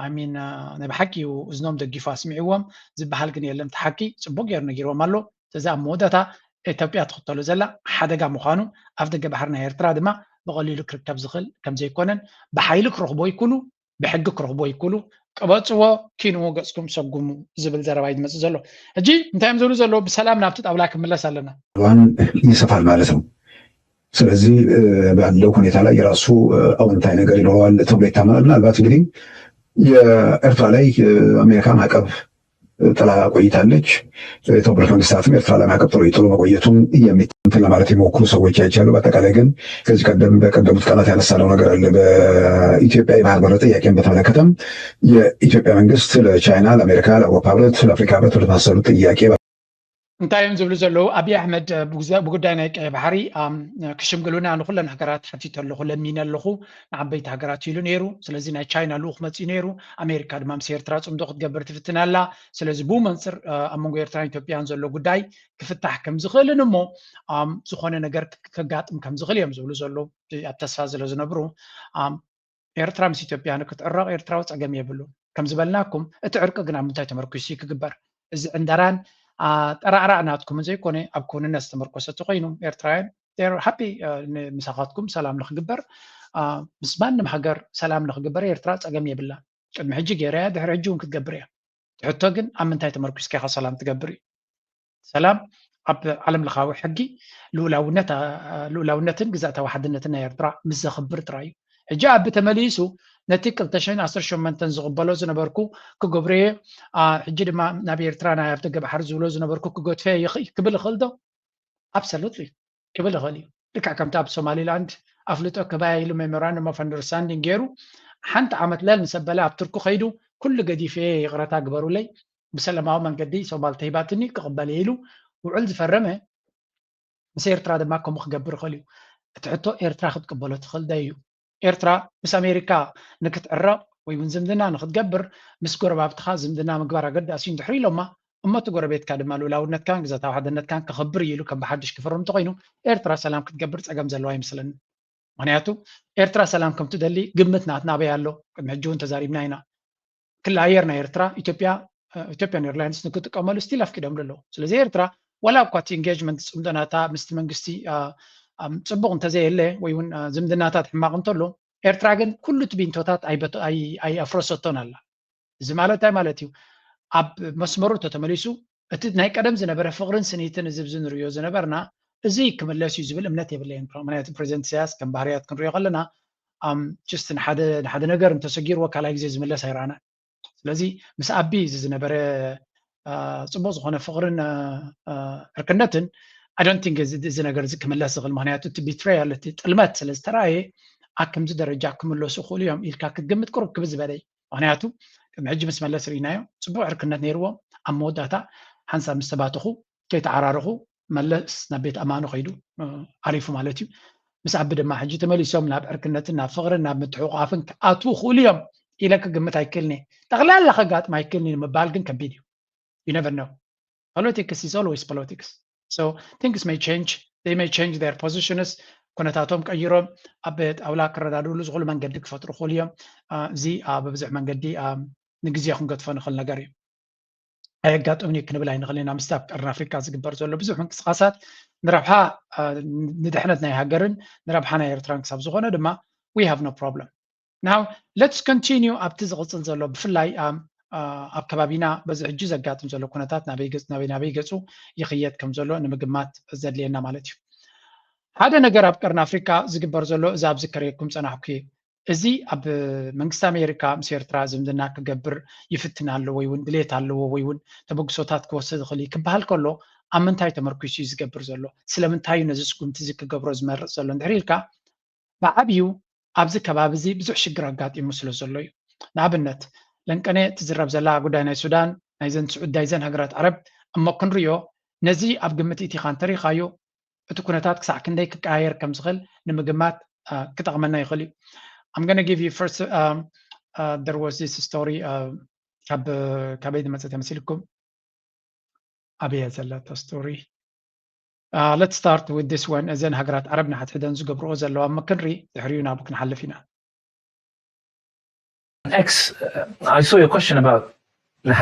I mean ናይ ብሓቂ እዩ እዝኖም ደጊፉ ኣስሚዕዎም ዝበሃል ግን የለን። እቲ ሓቂ ፅቡቅ ገይሩ ነጊርዎም ኣሎ። ስለዚ ኣብ መወዳእታ ኢትዮጵያ ትኽተሎ ዘላ ሓደጋ ምዃኑ፣ ኣፍ ደገ ባሕሪ ናይ ኤርትራ ድማ ብቐሊሉ ክርከብ ዝኽእል ከም ዘይኮነን፣ ብሓይሊ ክረኽቦ ይኩኑ ብሕጊ ክረኽቦ ይኩሉ፣ ቅበፅዎ፣ ኪንዎ፣ ገፅኩም ሰጉሙ ዝብል ዘረባ እዩ ዝመፅእ ዘሎ። ሕጂ እንታይ እዮም ዝብሉ ዘለዉ? ብሰላም ናብቲ ጣውላ ክምለስ ኣለና። እዋን ይሰፋል ማለት ነው። ስለዚህ ባለው ሁኔታ ላይ የራሱ አዎንታዊ ነገር ይኖረዋል ተብሎ ይታመናል። ምናልባት እንግዲህ የኤርትራ ላይ አሜሪካ ማዕቀብ ጥላ ቆይታለች። የተባበሩት መንግስታትም ኤርትራ ላይ ማዕቀብ ጥሎ ጥሎ መቆየቱን የሚንትን ለማለት የሚሞክሩ ሰዎች አይቻሉ። በአጠቃላይ ግን ከዚህ ቀደም በቀደሙት ቀናት ያነሳነው ነገር አለ። በኢትዮጵያ የባህር በር ጥያቄን በተመለከተም የኢትዮጵያ መንግስት ለቻይና፣ ለአሜሪካ፣ ለአውሮፓ ህብረት፣ ለአፍሪካ ህብረት ለመሳሰሉት ጥያቄ እንታይ እዮም ዝብሉ ዘለዉ? ኣብይ ኣሕመድ ብጉዳይ ናይ ቀይ ባሕሪ ክሽምግሉና ንኩለን ሃገራት ሓቲተ ኣለኹ፣ ለሚነ ኣለኹ፣ ንዓበይቲ ሃገራት ኢሉ ነይሩ። ስለዚ ናይ ቻይና ልኡኽ መፂኡ ነይሩ። ኣሜሪካ ድማ ምስ ኤርትራ ፅምዶ ክትገብር ትፍትን ኣላ። ስለዚ ብኡ መንፅር ኣብ መንጎ ኤርትራን ኢትዮጵያን ዘሎ ጉዳይ ክፍታሕ ከም ዝኽእልን እሞ ዝኾነ ነገር ከጋጥም ከም ዝኽእል እዮም ዝብሉ ዘለዉ ኣብ ተስፋ ስለ ዝነብሩ። ኤርትራ ምስ ኢትዮጵያ ንክትዕረቕ ኤርትራዊ ጸገም የብሉን። ከም ዝበልናኩም እቲ ዕርቂ ግን ኣብ ምንታይ ተመርኲሱ እዩ ክግበር? እዚ ዕንደራን ጠራዕራዕ ናትኩምን ዘይኮነ ኣብ ክውንነት ዝተመርኮሰ ተኾይኑ ኤርትራውያን they're happy ምሳኻትኩም ሰላም ንክግበር ምስ ማንም ሃገር ሰላም ንክግበር ኤርትራ ጸገም የብላን። ቅድሚ ሕጂ ገይራ እያ፣ ድሕሪ ሕጂ እውን ክትገብር እያ። እቲ ሕቶ ግን ኣብ ምንታይ ተመርኲስካ ኢኻ ሰላም ትገብር እዩ? ሰላም ኣብ ዓለም ለኻዊ ሕጊ ልኡላውነትን ግዝኣታዊ ሓድነትን ናይ ኤርትራ ምስ ዘኽብር ጥራይ እዩ። ሕጂ ኣቢ ተመሊሱ ነቲ ክልተ ሽሕን ዓሰርተ ሸሞንተን ዝቕበሎ ዝነበርኩ ክገብሮ እየ፣ ሕጂ ድማ ናብ ኤርትራ ናይ ኣብ ደገ ባሕሪ ዝብሎ ዝነበርኩ ክገድፎ እየ ክብል ይኽእል ዶ? Absolutely ክብል ይኽእል እዩ። ልክዕ ከምቲ ኣብ ሶማሊላንድ ኣፍልጦ ክህባ ኢሉ memorandum of understanding ገይሩ ሓንቲ ዓመት ለል ምስ ኣበለ ኣብ ቱርኪ ከይዱ ኩሉ ገዲፈ እየ ይቕረታ ግበሩለይ ብሰለማዊ መንገዲ ሶማል ተሂባትኒ ክቕበል እየ ኢሉ ውዕል ዝፈረመ ምስ ኤርትራ ድማ ከምኡ ክገብር ይኽእል እዩ። እቲ ሕቶ ኤርትራ ክትቅበሎ ትኽእል ዶ እዩ? ኤርትራ ምስ ኣሜሪካ ንክትዕረቕ ወይ እውን ዝምድና ንክትገብር ምስ ጎረባብትኻ ዝምድና ምግባር ኣገዳሲ እዩ እንድሕር ኢሎማ እሞ እቲ ጎረቤትካ ድማ ልኡላውነትካን ግዝኣታዊ ሓድነትካን ከኽብር እዩ ኢሉ ከም ብሓድሽ ክፍርም እንተኾይኑ ኤርትራ ሰላም ክትገብር ጸገም ዘለዋ ኣይመስለንን። ምክንያቱ ኤርትራ ሰላም ከም ትደሊ ግምት ናትና ኣበይ ኣሎ? ቅድሚ ሕጂ እውን ተዛሪብና ኢና። ክሊ ኣየር ናይ ኤርትራ ኢትዮጵያ ኢትዮጵያን ኤርላይንስ ንክጥቀመሉ still ኣፍቂዶምሉ ኣለዉ። ስለዚ ኤርትራ ዋላ እኳ እቲ engagement ጽምዶ ናታ ምስቲ መንግስቲ ጽቡቕ እንተዘየለ ወይ እውን ዝምድናታት ሕማቕ እንተሎ ኤርትራ ግን ኩሉ እቲ ቢንቶታት ኣይኣፍረሰቶን ኣላ። እዚ ማለት እንታይ ማለት እዩ? ኣብ መስመሩ እንተተመሊሱ እቲ ናይ ቀደም ዝነበረ ፍቕርን ስኒትን እዚ ኣብዚ ንርእዮ ዝነበርና እዚ ክምለስ እዩ ዝብል እምነት የብለይን። ምክንያቱ ፕሬዚደንት ኢሳያስ ከም ባህርያት ክንሪኦ ከለና just ንሓደ ነገር እንተሰጊርዎ ካልኣይ ግዜ ዝምለስ ኣይረኣናን። ስለዚ ምስ ኣቢ እዚ ዝነበረ ፅቡቅ ዝኾነ ፍቅርን ዕርክነትን I don't think እዚ ነገር እዚ ክምለስ ዝኽእል ምክንያቱ እቲ betrayal እቲ ጥልመት ስለ ዝተረኣየ ኣብ ከምዚ ደረጃ ክምለሱ ይኽእሉ እዮም ኢልካ ክትግምት ቅሩብ ክብዝ ዝበለ እዩ። ምክንያቱ ቅድሚ ሕጂ ምስ መለስ ርኢናዮ ፅቡቅ ዕርክነት ነይርዎም ኣብ መወዳእታ ሓንሳብ ምስ ተባተኹ ከይተዓራረኹ መለስ ናብ ቤት ኣማኑ ከይዱ ዓሪፉ ማለት እዩ። ምስ ኣቢ ድማ ሕጂ ተመሊሶም ናብ ዕርክነትን ናብ ፍቅርን ናብ ምትሕቁቃፍን ክኣትዉ ይኽእሉ እዮም ኢለ ክግምት ኣይክእልን እየ። ጠቅላላ ከጋጥም ኣይክእልን እዩ ንምባል ግን ከቢድ እዩ። You never know. Politics is always politics. So things may change. They may change their positions. ኩነታቶም ቀይሮም ኣብ ጣውላ ክረዳድእሉ ዝኽእሉ መንገዲ ክፈጥሩ ይኽእሉ እዮም። እዚ ብብዙሕ መንገዲ ንግዜ ክንገድፎ ንኽእል ነገር እዩ። ኣየጋጥምን እዩ ክንብል ኣይንኽእል ኢና። ምስቲ ኣብ ቀርኒ ኣፍሪካ ዝግበር ዘሎ ብዙሕ ምንቅስቃሳት ንረብሓ ንድሕነት ናይ ሃገርን ንረብሓ ናይ ኤርትራን ክሳብ ዝኾነ ድማ we have no problem. Now let's continue ኣብቲ ዝቕፅል ዘሎ ብፍላይ ኣብ ከባቢና በዚ ሕጂ ዘጋጥም ዘሎ ኩነታት ናበይ ናበይ ገፁ ይኽየድ ከም ዘሎ ንምግማት ዘድልየና ማለት እዩ። ሓደ ነገር ኣብ ቀርኒ ኣፍሪካ ዝግበር ዘሎ እዚ ኣብ ዝከረየኩም ፀናሕኩ እዚ ኣብ መንግስቲ ኣሜሪካ ምስ ኤርትራ ዝምድና ክገብር ይፍትን ኣሎ ወይ እውን ድሌት ኣለዎ ወይ እውን ተበግሶታት ክወስድ ይኽእል እዩ ክበሃል ከሎ ኣብ ምንታይ ተመርኪሱ እዩ ዝገብር ዘሎ? ስለምንታይ እዩ ነዚ ስጉምቲ እዚ ክገብሮ ዝመርፅ ዘሎ እንድሕር ኢልካ ብዓብዩ ኣብዚ ከባቢ እዚ ብዙሕ ሽግር ኣጋጢሙ ስለ ዘሎ እዩ። ንኣብነት ለንቀነ ትዝረብ ዘላ ጉዳይ ናይ ሱዳን ናይዘን ስዑድ ናይዘን ሃገራት ዓረብ እሞ ክንሪኦ ነዚ ኣብ ግምት ኢቲኻ እንተሪኻዮ እቲ ኩነታት ክሳዕ ክንደይ ክቀያየር ከም ዝኽእል ንምግማት ክጠቕመና ይኽእል እዩ። I'm gonna give you first there was this story. ካብ ካበይ ዝመፀት መሲልኩም? ኣበየ ዘለቶ ስቶሪ? Let's start with this one. እዘን ሃገራት ዓረብ ንሓድሕደን ዝገብርኦ ዘለዋ ምክንሪ ድሕሪኡ ናብኡ ክንሓልፍ ኢና። X, uh, I saw your question about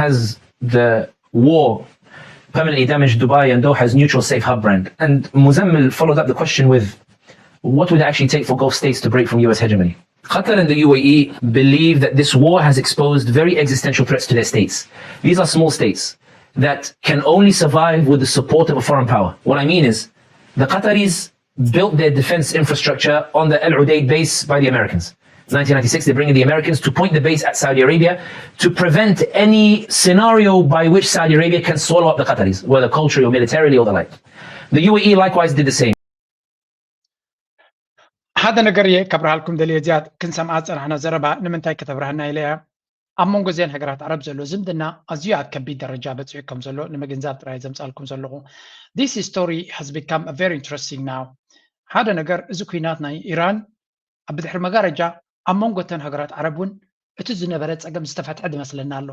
has the war permanently damaged Dubai and Doha's neutral safe hub brand? And Muzammil followed up the question with what would it actually take for Gulf states to break from U S hegemony? Qatar and the U A E believe that this war has exposed very existential threats to their states. These are small states that can only survive with the support of a foreign power. What I mean is, the Qataris built their defense infrastructure on the Al Udeid base by the Americans. nineteen ninety-six, they bring in the Americans to point the base at Saudi Arabia to prevent any scenario by which Saudi Arabia can swallow up the Qataris, whether culturally or militarily or the like. The U A E likewise did the same. ሓደ ነገር እየ ከብርሃልኩም ደልየ። እዚኣ ክንሰምዓ ዝፀናሕና ዘረባ ንምንታይ ከተብርሃና ኢለ እያ። ኣብ መንጎ እዚአን ሃገራት ዓረብ ዘሎ ዝምድና ኣዝዩ ኣብ ከቢድ ደረጃ በፂሑ ከም ዘሎ ንምግንዛብ ጥራይ ዘምፃልኩም ዘለኹ። This story has become very interesting now. ሓደ ነገር፣ እዚ ኩናት ናይ ኢራን ኣብ ብድሕሪ መጋረጃ ኣብ መንጎ እተን ሃገራት ዓረብ እውን እቲ ዝነበረ ፀገም ዝተፈትሐ ዝመስለና ኣሎ።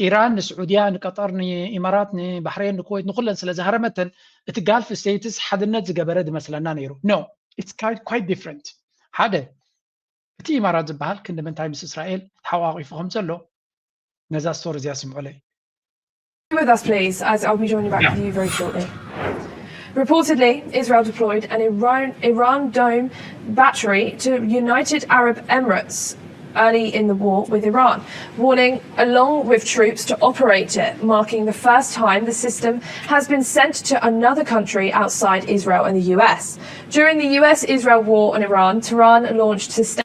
ኢራን ንስዑድያ፣ ንቀጠር፣ ንኢማራት፣ ንባሕሬን፣ ንኩወይት፣ ንኩለን ስለ ዝሃረመተን እቲ ጋልፍ ስቴትስ ሓድነት ዝገበረ ዝመስለና ነይሩ። No, it's quite different። ሓደ፣ እቲ ኢማራት ዝበሃል ክንዲ ምንታይ ምስ እስራኤል ተሓቋቒፉ ከም ዘሎ ነዛ ስቶሪ እዚኣ ስምዑለይ። With us, please, as I'll be joining back with you very shortly. Reportedly, Israel deployed an Iran, Iran Dome battery to United Arab Emirates early in the war with Iran, warning a long-lived troops to operate it, marking the first time the system has been sent to another country outside Israel and the U S. During the U S Israel war on Iran, Tehran launched system.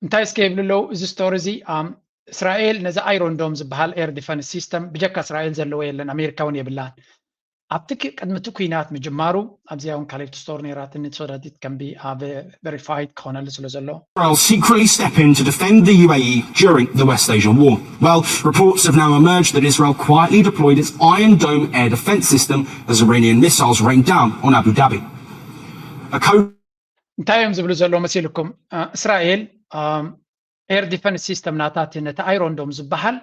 እንታይ እስከ ይብሉ ኣለዉ? እዚ ስቶሪ እዚ እስራኤል ነዚ ኣይሮን ዶም ዝበሃል ኤር ዲፈንስ ሲስተም ብጀካ እስራኤል ዘለዎ የለን፣ ኣሜሪካ እውን የብላን። ኣብቲ ቅድሚ እቲ ኩናት ምጅማሩ ኣብዚኣ እውን ካልኣይቲ ስቶሪ ነይራትኒ፣ so that it can be verified ክኾነሉ ስለ ዘሎ። Israel secretly step in to defend the U A E during the West Asian war. Well, reports have now emerged that Israel quietly deployed its Iron Dome air defense system as Iranian missiles rained down on Abu Dhabi. A code እንታይ እዮም ዝብሉ ዘለዉ መሲልኩም? እስራኤል ኤር ዲፈንስ ሲስተም ናታ፣ ነቲ ኣይሮን ዶም ዝበሃል፣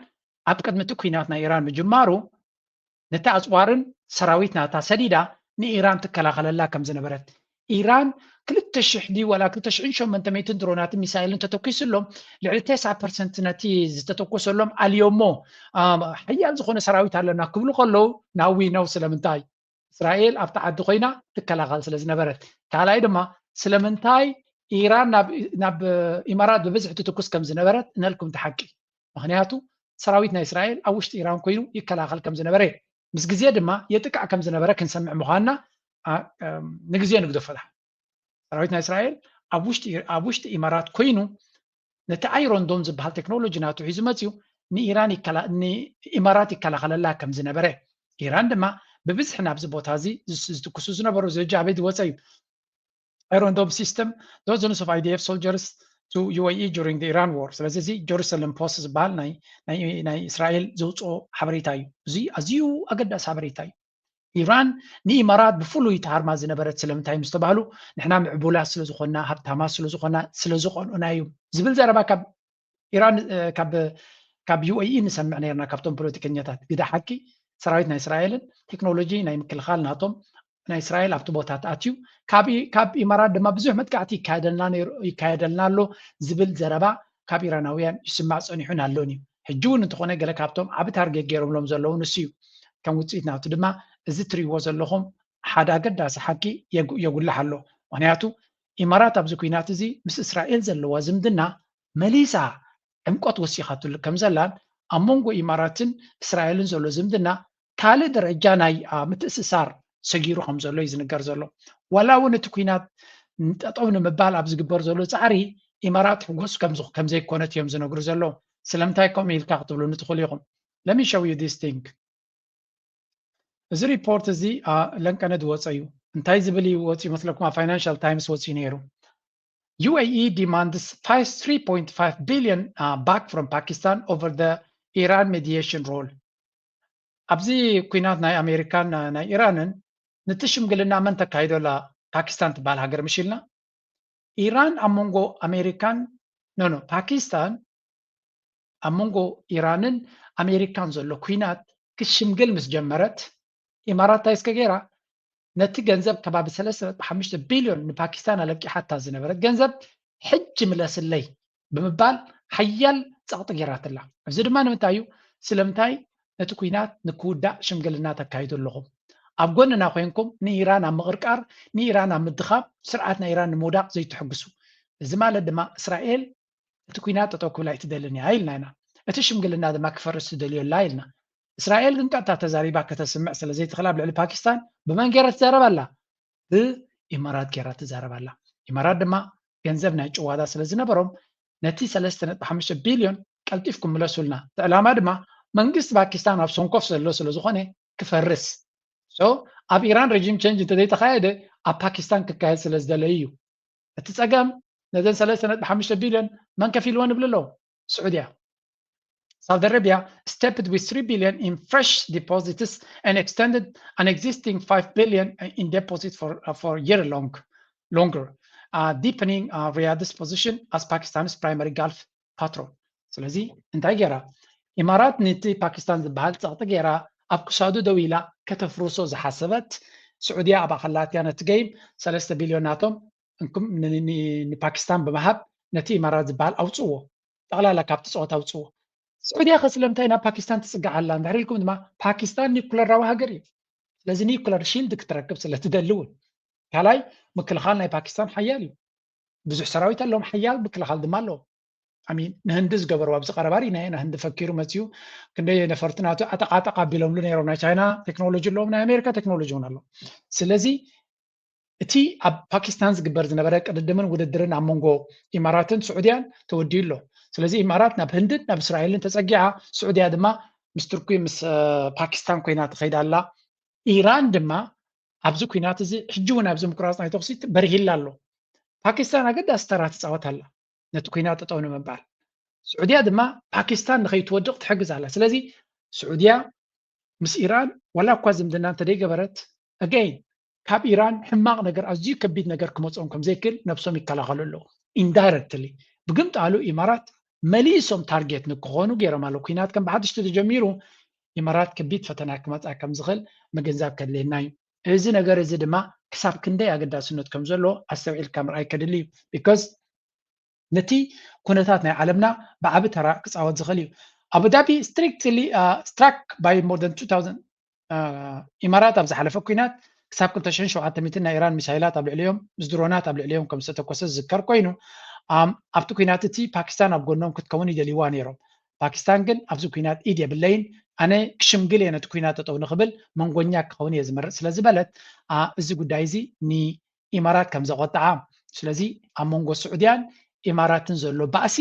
ኣብ ቅድሚ እቲ ኩናት ናይ ኢራን ምጅማሩ ነቲ ኣፅዋርን ሰራዊት ናታ ሰዲዳ ንኢራን ትከላኸለላ ከም ዝነበረት፣ ኢራን ክልተ ሽሕ ድዩ ዋላ ክልተ ሽሕን ሸሞንተ ሚእትን ድሮናትን ሚሳይልን ተተኪሱሎም፣ ልዕሊ ተስዓ ፐርሰንት ነቲ ዝተተኮሰሎም ኣልዮሞ ሓያል ዝኾነ ሰራዊት ኣለና ክብሉ ከለዉ፣ ናዊ ነው ስለምንታይ? እስራኤል ኣብቲ ዓዲ ኮይና ትከላኸል ስለ ዝነበረት። ካልኣይ ድማ ስለምንታይ ኢራን ናብ ኢማራት ብብዝሒ ትትኩስ ከም ዝነበረት እነልኩም እቲ ሓቂ። ምክንያቱ ሰራዊት ናይ እስራኤል ኣብ ውሽጢ ኢራን ኮይኑ ይከላኸል ከም ዝነበረ፣ ምስ ግዜ ድማ የጥቃዕ ከም ዝነበረ ክንሰምዕ ምዃንና ንግዜ ንግደፎ። ሰራዊት ናይ እስራኤል ኣብ ውሽጢ ኢማራት ኮይኑ ነቲ ኣይሮን ዶም ዝበሃል ቴክኖሎጂ ናቱ ሒዙ መፅዩ ንኢራን ንኢማራት ይከላኸለላ ከም ዝነበረ፣ ኢራን ድማ ብብዝሒ ናብዚ ቦታ እዚ ዝትኩሱ ዝነበሩ እዚ ሕጂ ኣበይ ዝወፀ እዩ? Iron Dome system dozens of I D F soldiers to U A E during the Iran war። ስለዚ እዚ ጀሩሳሌም ፖስት ዝበሃል ናይ እስራኤል ዘውፅኦ ሓበሬታ እዩ። እዚ ኣዝዩ ኣገዳሲ ሓበሬታ እዩ። ኢራን ንኢማራት ብፍሉይ ተሃርማ ዝነበረት ስለምንታይ ምስ ተባህሉ፣ ንሕና ምዕቡላት ስለ ዝኾንና፣ ሃብታማት ስለ ዝኾንና፣ ስለ ዝቐንኡና እዩ ዝብል ዘረባ ካብ ኢራን ካብ ካብ ዩ ኤ ኢ ንሰምዕ ነርና፣ ካብቶም ፖለቲከኛታት። ግደ ሓቂ ሰራዊት ናይ እስራኤልን ቴክኖሎጂ ናይ ምክልኻል ናቶም ናይ እስራኤል ኣብቲ ቦታ ተኣትዩ፣ ካብ ኢማራት ድማ ብዙሕ መጥቃዕቲ ይካየደልና ኣሎ ዝብል ዘረባ ካብ ኢራናውያን ይስማዕ ፀኒሑን ኣሎን እዩ። ሕጂ እውን እንተኾነ ገለ ካብቶም ዓቢ ታርጌት ገይሮምሎም ዘለዉ ንሱ እዩ። ከም ውፅኢት ናቱ ድማ እዚ ትሪእዎ ዘለኹም ሓደ ኣገዳሲ ሓቂ የጉልሕ ኣሎ። ምክንያቱ ኢማራት ኣብዚ ኩናት እዚ ምስ እስራኤል ዘለዋ ዝምድና መሊሳ ዕምቆት ወሲኻትሉ ከም ዘላን ኣብ መንጎ ኢማራትን እስራኤልን ዘሎ ዝምድና ካልእ ደረጃ ናይ ምትእስሳር ሰጊሩ ከም ዘሎ እዩ ዝንገር ዘሎ። ዋላ እውን እቲ ኩናት ጠጠው ንምባል ኣብ ዝግበር ዘሎ ፃዕሪ ኢማራት ሕጉስ ከም ዘይኮነት እዮም ዝነግሩ ዘለዉ። ስለምንታይ ከምኡ ኢልካ ክትብሉኒ ትኽእሉ ኢኹም። Let me show you this thing. እዚ ሪፖርት እዚ ለንቀነ ዝወፀ እዩ። እንታይ ዝብል እዩ ወፂኡ መስለኩም? ኣብ ፋይናንሻል ታይምስ ወፂኡ ነይሩ። U A E demands three point five billion back from Pakistan over the Iran mediation role. ኣብዚ ኩናት ናይ ኣሜሪካን ናይ ኢራንን ነቲ ሽምግልና መን ተካይዶ ኣላ? ፓኪስታን ትበሃል ሃገር ምሽ ኢልና። ኢራን ኣብ መንጎ ኣሜሪካን ኖ ኖ ፓኪስታን ኣብ መንጎ ኢራንን ኣሜሪካን ዘሎ ኩናት ክሽምግል ምስ ጀመረት፣ ኢማራት እንታይ እስከ ገይራ፣ ነቲ ገንዘብ ከባቢ ሰለስተ ነጥቢ ሓሙሽተ ቢልዮን ንፓኪስታን ኣለቂሓታ ዝነበረት ገንዘብ ሕጂ ምለስለይ ብምባል ሓያል ጸቕጢ ገይራትላ። እዚ ድማ ንምንታይ እዩ? ስለምንታይ ነቲ ኩናት ንክውዳእ ሽምግልና ተካይዱ ኣለኹም? ኣብ ጎንና ኮይንኩም ንኢራን ኣብ ምቕርቃር፣ ንኢራን ኣብ ምድኻም፣ ስርዓት ናይ ኢራን ንምውዳቕ ዘይትሕግሱ? እዚ ማለት ድማ እስራኤል እቲ ኩናት ጠጠው ክብላ ኣይትደልን እያ ኢልና ኢና። እቲ ሽምግልና ድማ ክፈርስ ትደልዮ ኣላ ኢልና። እስራኤል ግን ቀጥታ ተዛሪባ ከተስምዕ ስለ ዘይትኽእል ኣብ ልዕሊ ፓኪስታን ብመን ገይራ ትዛረብ ኣላ? ብኢማራት ገይራ ትዛረብ ኣላ። ኢማራት ድማ ገንዘብ ናይ ጭዋዳ ስለ ዝነበሮም ነቲ ሰለስተ ነጥቢ ሓሙሽተ ቢልዮን ቀልጢፍኩም ምለሱልና። እቲ ዕላማ ድማ መንግስቲ ፓኪስታን ኣብ ሰንኮፍ ዘሎ ስለ ዝኾነ ክፈርስ። So ኣብ ኢራን regime change እንተዘይተኻየደ ኣብ ፓኪስታን ክካየድ ስለ ዝደለዩ እዩ። እቲ ጸገም ነዘን ሰለስተ ነጥቢ ሓሙሽተ ቢልዮን መን ከፊልዎ ንብል ኣለዉ? ስዑድያ። Saudi Arabia stepped with three billion in fresh deposits and extended an existing five billion in deposit for, uh, for year long, longer, uh, deepening, uh, Riyadh's position as Pakistan's primary Gulf patron. ስለዚ እንታይ ገይራ? ኢማራት ነቲ ፓኪስታን ዝበሃል ጸቕጢ ገይራ ኣብ ክሳዱ ደው ኢላ ከተፍርሶ ዝሓሰበት ስዑድያ ኣብኣ ከላትያ ነቲ ገይም ሰለስተ ቢልዮን ናቶም እንኩም ን-፣ ን-፣ ንፓኪስታን ብምሃብ ነቲ ኢማራት ዝበሃል ኣውጽዎ። ጠቕላላ ካብቲ ጸወታ ኣውጽዎ። ስዑድያ ከ ስለምንታይ ናብ ፓኪስታን ትጽጋዕ ኣላ? እንድሕር ኢልኩም ድማ ፓኪስታን ኒኩለራዊ ሃገር እዩ። ስለዚ ኒኩለር ሺልድ ክትረክብ ስለ ትደሊ እውን። ካልኣይ ምክልኻል ናይ ፓኪስታን ሓያል እዩ። ብዙሕ ሰራዊት ኣለዎም፣ ሓያል ምክልኻል ድማ ኣለዎም። ኣሚን ንህንዲ ዝገበርዋ ኣብዚ ቀረባ ርኢናዮ ኢና። ህንዲ ፈኪሩ መፅዩ ክንደይ ነፈርቲ ናቱ ኣጠቓጠቕ ኣቢሎምሉ ነይሮም። ናይ ቻይና ቴክኖሎጂ ኣለዎም፣ ናይ ኣሜሪካ ቴክኖሎጂ እውን ኣሎ። ስለዚ እቲ ኣብ ፓኪስታን ዝግበር ዝነበረ ቅድድምን ውድድርን ኣብ መንጎ ኢማራትን ስዑድያን ተወዲኡ ኣሎ። ስለዚ ኢማራት ናብ ህንድን ናብ እስራኤልን ተፀጊዓ፣ ስዑድያ ድማ ምስ ቱርኪ ምስ እ፣ ፓኪስታን ኮይና ትኸይድ ኣላ። ኢራን ድማ ኣብዚ ኩናት እዚ ሕጂ እውን ኣብዚ ምቁራፅ ናይ ተኩሲ በርሂላ ኣሎ። ፓኪስታን ኣገዳሲ ተራ ትፃወት ኣላ ነቲ ኩናት ጠጠው ንምባል። ስዑድያ ድማ ፓኪስታን ንኸይትወድቕ ትሕግዝ ኣላ። ስለዚ ስዑድያ ምስ ኢራን ዋላ እኳ ዝምድና እንተደይገበረት፣ again ካብ ኢራን ሕማቕ ነገር፣ ኣዝዩ ከቢድ ነገር ክመፅኦም ከም ዘይክእል ነብሶም ይከላኸሉ ኣለዉ። ኢንዳይረክትሊ ብግምጣሉ ኢማራት መሊሶም ታርጌት ንክኾኑ ገይሮም ኣለዉ። ኩናት ከም ብሓድሽ ተጀሚሩ ኢማራት ከቢድ ፈተና ክመፅኣ ከም ዝኽእል ምግንዛብ ከድልየና እዩ። እዚ ነገር እዚ ድማ ክሳብ ክንደይ ኣገዳስነት ከም ዘለዎ ኣስተውዒልካ ምርኣይ ከድሊ እዩ። ቢኮዝ ነቲ ኩነታት ናይ ዓለምና ብዓቢ ተራ ክፃወት ዝኽእል እዩ። ኣቡዳቢ strictly struck by more than two thousand ኢማራት ኣብ ዝሓለፈ ኩናት ክሳብ ክልተ ሽሕን ሸውዓተ ሚእትን ናይ ኢራን ሚሳይላት ኣብ ልዕሊኦም ምስ ድሮናት ኣብ ልዕሊኦም ከም ዝተተኮሰ ዝዝከር ኮይኑ፣ ኣብቲ ኩናት እቲ ፓኪስታን ኣብ ጎኖም ክትከውን ይደልይዋ ነይሮም። ፓኪስታን ግን ኣብዚ ኩናት ኢድ የብለይን፣ ኣነ ክሽምግል እየ ነቲ ኩናት ጠጠው ንክብል መንጎኛ ክኸውን እየ ዝመርፅ ስለ ዝበለት፣ እዚ ጉዳይ እዚ ንኢማራት ከም ዘቆጥዓ፣ ስለዚ ኣብ መንጎ ስዑድያን ኢማራትን ዘሎ ባእሲ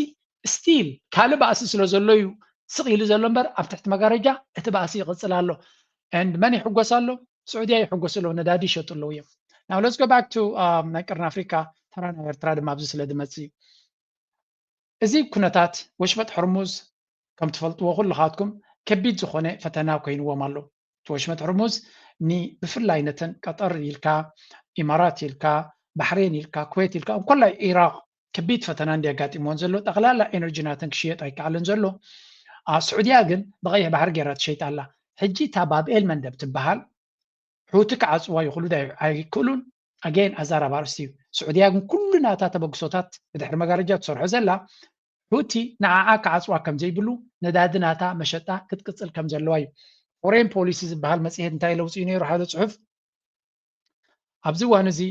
ስቲል ካልእ ባእሲ ስለ ዘሎ እዩ ስቕ ኢሉ ዘሎ እምበር ኣብ ትሕቲ መጋረጃ እቲ ባእሲ ይቕፅል ኣሎ። And መን ይሕጎስ ኣሎ? ስዑድያ ይሕጎስ ኣሎ። ነዳዲ ይሸጡ ኣለዉ እዮም። Now let's go back to ናይ ቀርኒ ኣፍሪካ፣ ተራ ናይ ኤርትራ ድማ ኣብዚ ስለ ዝመፅእ እዩ። እዚ ኩነታት ወሽመጥ ሕርሙዝ ከም ትፈልጥዎ ኩልኻትኩም ከቢድ ዝኾነ ፈተና ኮይንዎም ኣሎ። እቲ ወሽመጥ ሕርሙዝ ንብፍላይ ነተን ቀጠር ኢልካ፣ ኢማራት ኢልካ፣ ባሕሬን ኢልካ፣ ኩዌት ኢልካ፣ እንኮላይ ኢራቕ ከቢድ ፈተና እንዲ ኣጋጢምዎን ዘሎ። ጠቕላላ ኤነርጂ ናተን ክሽየጥ ኣይከኣልን ዘሎ። ስዑድያ ግን ብቐይሕ ባሕሪ ገይራ ትሸይጥ ኣላ። ሕጂ እታ ባብኤል መንደብ ትበሃል ሑቲ ክዓፅዋ ይኽእሉ ዶ ኣይክእሉን? ኣገይን ኣዛራቢ ኣርእስቲ እዩ። ስዑድያ ግን ኩሉ ናታ ተበግሶታት ብድሕሪ መጋረጃ ትሰርሖ ዘላ ሑቲ ንዓዓ ክዓፅዋ ከም ዘይብሉ ነዳዲ ናታ መሸጣ ክትቅፅል ከም ዘለዋ እዩ። ፎሬን ፖሊሲ ዝበሃል መፅሄት እንታይ ለውፅኡ ነይሩ ሓደ ፅሑፍ ኣብዚ እዋን እዚ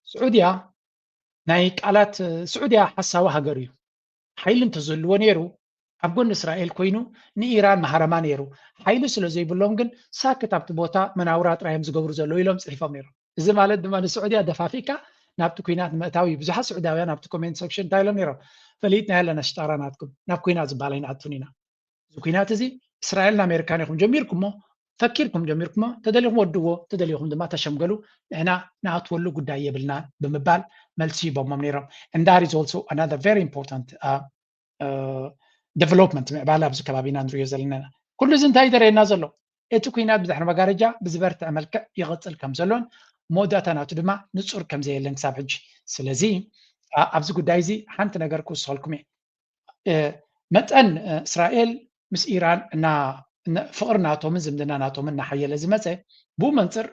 ስዑድያ ናይ ቃላት ስዑድያ ሓሳዊ ሃገር እዩ። ሓይሊ እንተዝህልዎ ነይሩ ኣብ ጎኒ እስራኤል ኮይኑ ንኢራን መሃረማ ነይሩ። ሓይሊ ስለ ዘይብሎም ግን ሳክት ኣብቲ ቦታ መናውራ ጥራይ እዮም ዝገብሩ ዘለዉ ኢሎም ፅሒፎም ነይሮም። እዚ ማለት ድማ ንስዑድያ ደፋፊእካ ናብቲ ኩናት ምእታው እዩ። ብዙሓት ስዑዳውያን ኣብቲ ኮሜንት ሰክሽን እንታይ ኢሎም ነይሮም? ፈሊጥና ኣለና ሽጣራ ናትኩም፣ ናብ ኩናት ዝበሃል ኣይንኣቱን ኢና። እዚ ኩናት እዚ እስራኤልን ኣሜሪካን ኢኹም ጀሚርኩሞ፣ ፈኪርኩም ጀሚርኩሞ፣ ተደሊኹም ወድዎ፣ ተደሊኹም ድማ ተሸምገሉ፣ ንሕና ንኣትወሉ ጉዳይ የብልናን ብምባል መልሲ ሂቦሞም ነይሮም። And that is also another very important development ምዕባለ ኣብዚ ከባቢና ንሪኦ ዘለና። ኩሉ እዚ እንታይ ደረየና ዘሎ? እቲ ኩናት ብድሕሪ መጋረጃ ብዝበርትዐ መልክዕ ይቕፅል ከም ዘሎን መወዳእታ ናቱ ድማ ንፁር ከም ዘየለን ክሳብ ሕጂ። ስለዚ ኣብዚ ጉዳይ እዚ ሓንቲ ነገር ክውስኸልኩም እየ። መጠን እስራኤል ምስ ኢራን እና ፍቕሪ ናቶምን ዝምድና ናቶምን እናሓየለ ዝመፀ፣ ብኡ መንፅር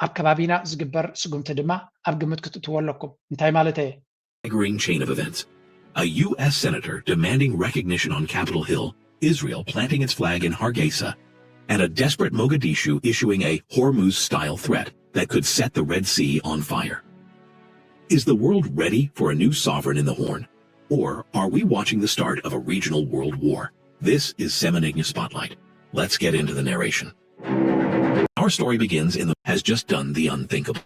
ኣብ ከባቢና ዝግበር ስጉምቲ ድማ ኣብ ግምት ክትእትዎ ኣለኩም። እንታይ ማለት እየ? Staggering chain of events. A U S senator demanding recognition on Capitol Hill, Israel planting its flag in Hargeisa, and a desperate Mogadishu issuing a Hormuz-style threat that could set the Red Sea on fire. Is the world ready for a new sovereign in the Horn? Or are we watching the start of a regional world war? This is Semenigna Spotlight. Let's get into the narration. Our story begins in the has just done the unthinkable.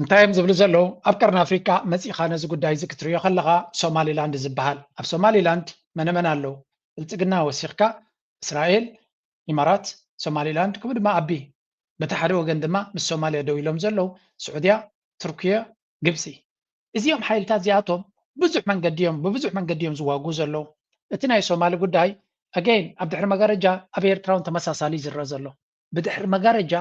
እንታይ እዮም ዝብሉ ዘለዉ? ኣብ ቀርኒ ኣፍሪቃ መፂኻ ነዚ ጉዳይ እዚ ክትሪኦ ከለኻ ሶማሊላንድ ዝበሃል ኣብ ሶማሊላንድ መነመን ኣለዉ? ብልፅግና ወሲኽካ እስራኤል፣ ኢማራት፣ ሶማሊላንድ ከምኡ ድማ ኣቢ በቲ ሓደ ወገን ድማ ምስ ሶማልያ ደው ኢሎም ዘለዉ ስዑድያ፣ ቱርክየ፣ ግብፂ። እዚኦም ሓይልታት እዚኣቶም ብዙሕ መንገዲ እዮም ብብዙሕ መንገዲ እዮም ዝዋግኡ ዘለዉ። እቲ ናይ ሶማሊ ጉዳይ ኣገይን ኣብ ድሕሪ መጋረጃ ኣብ ኤርትራ እውን ተመሳሳሊ እዩ ዝረአ ዘሎ። ብድሕሪ መጋረጃ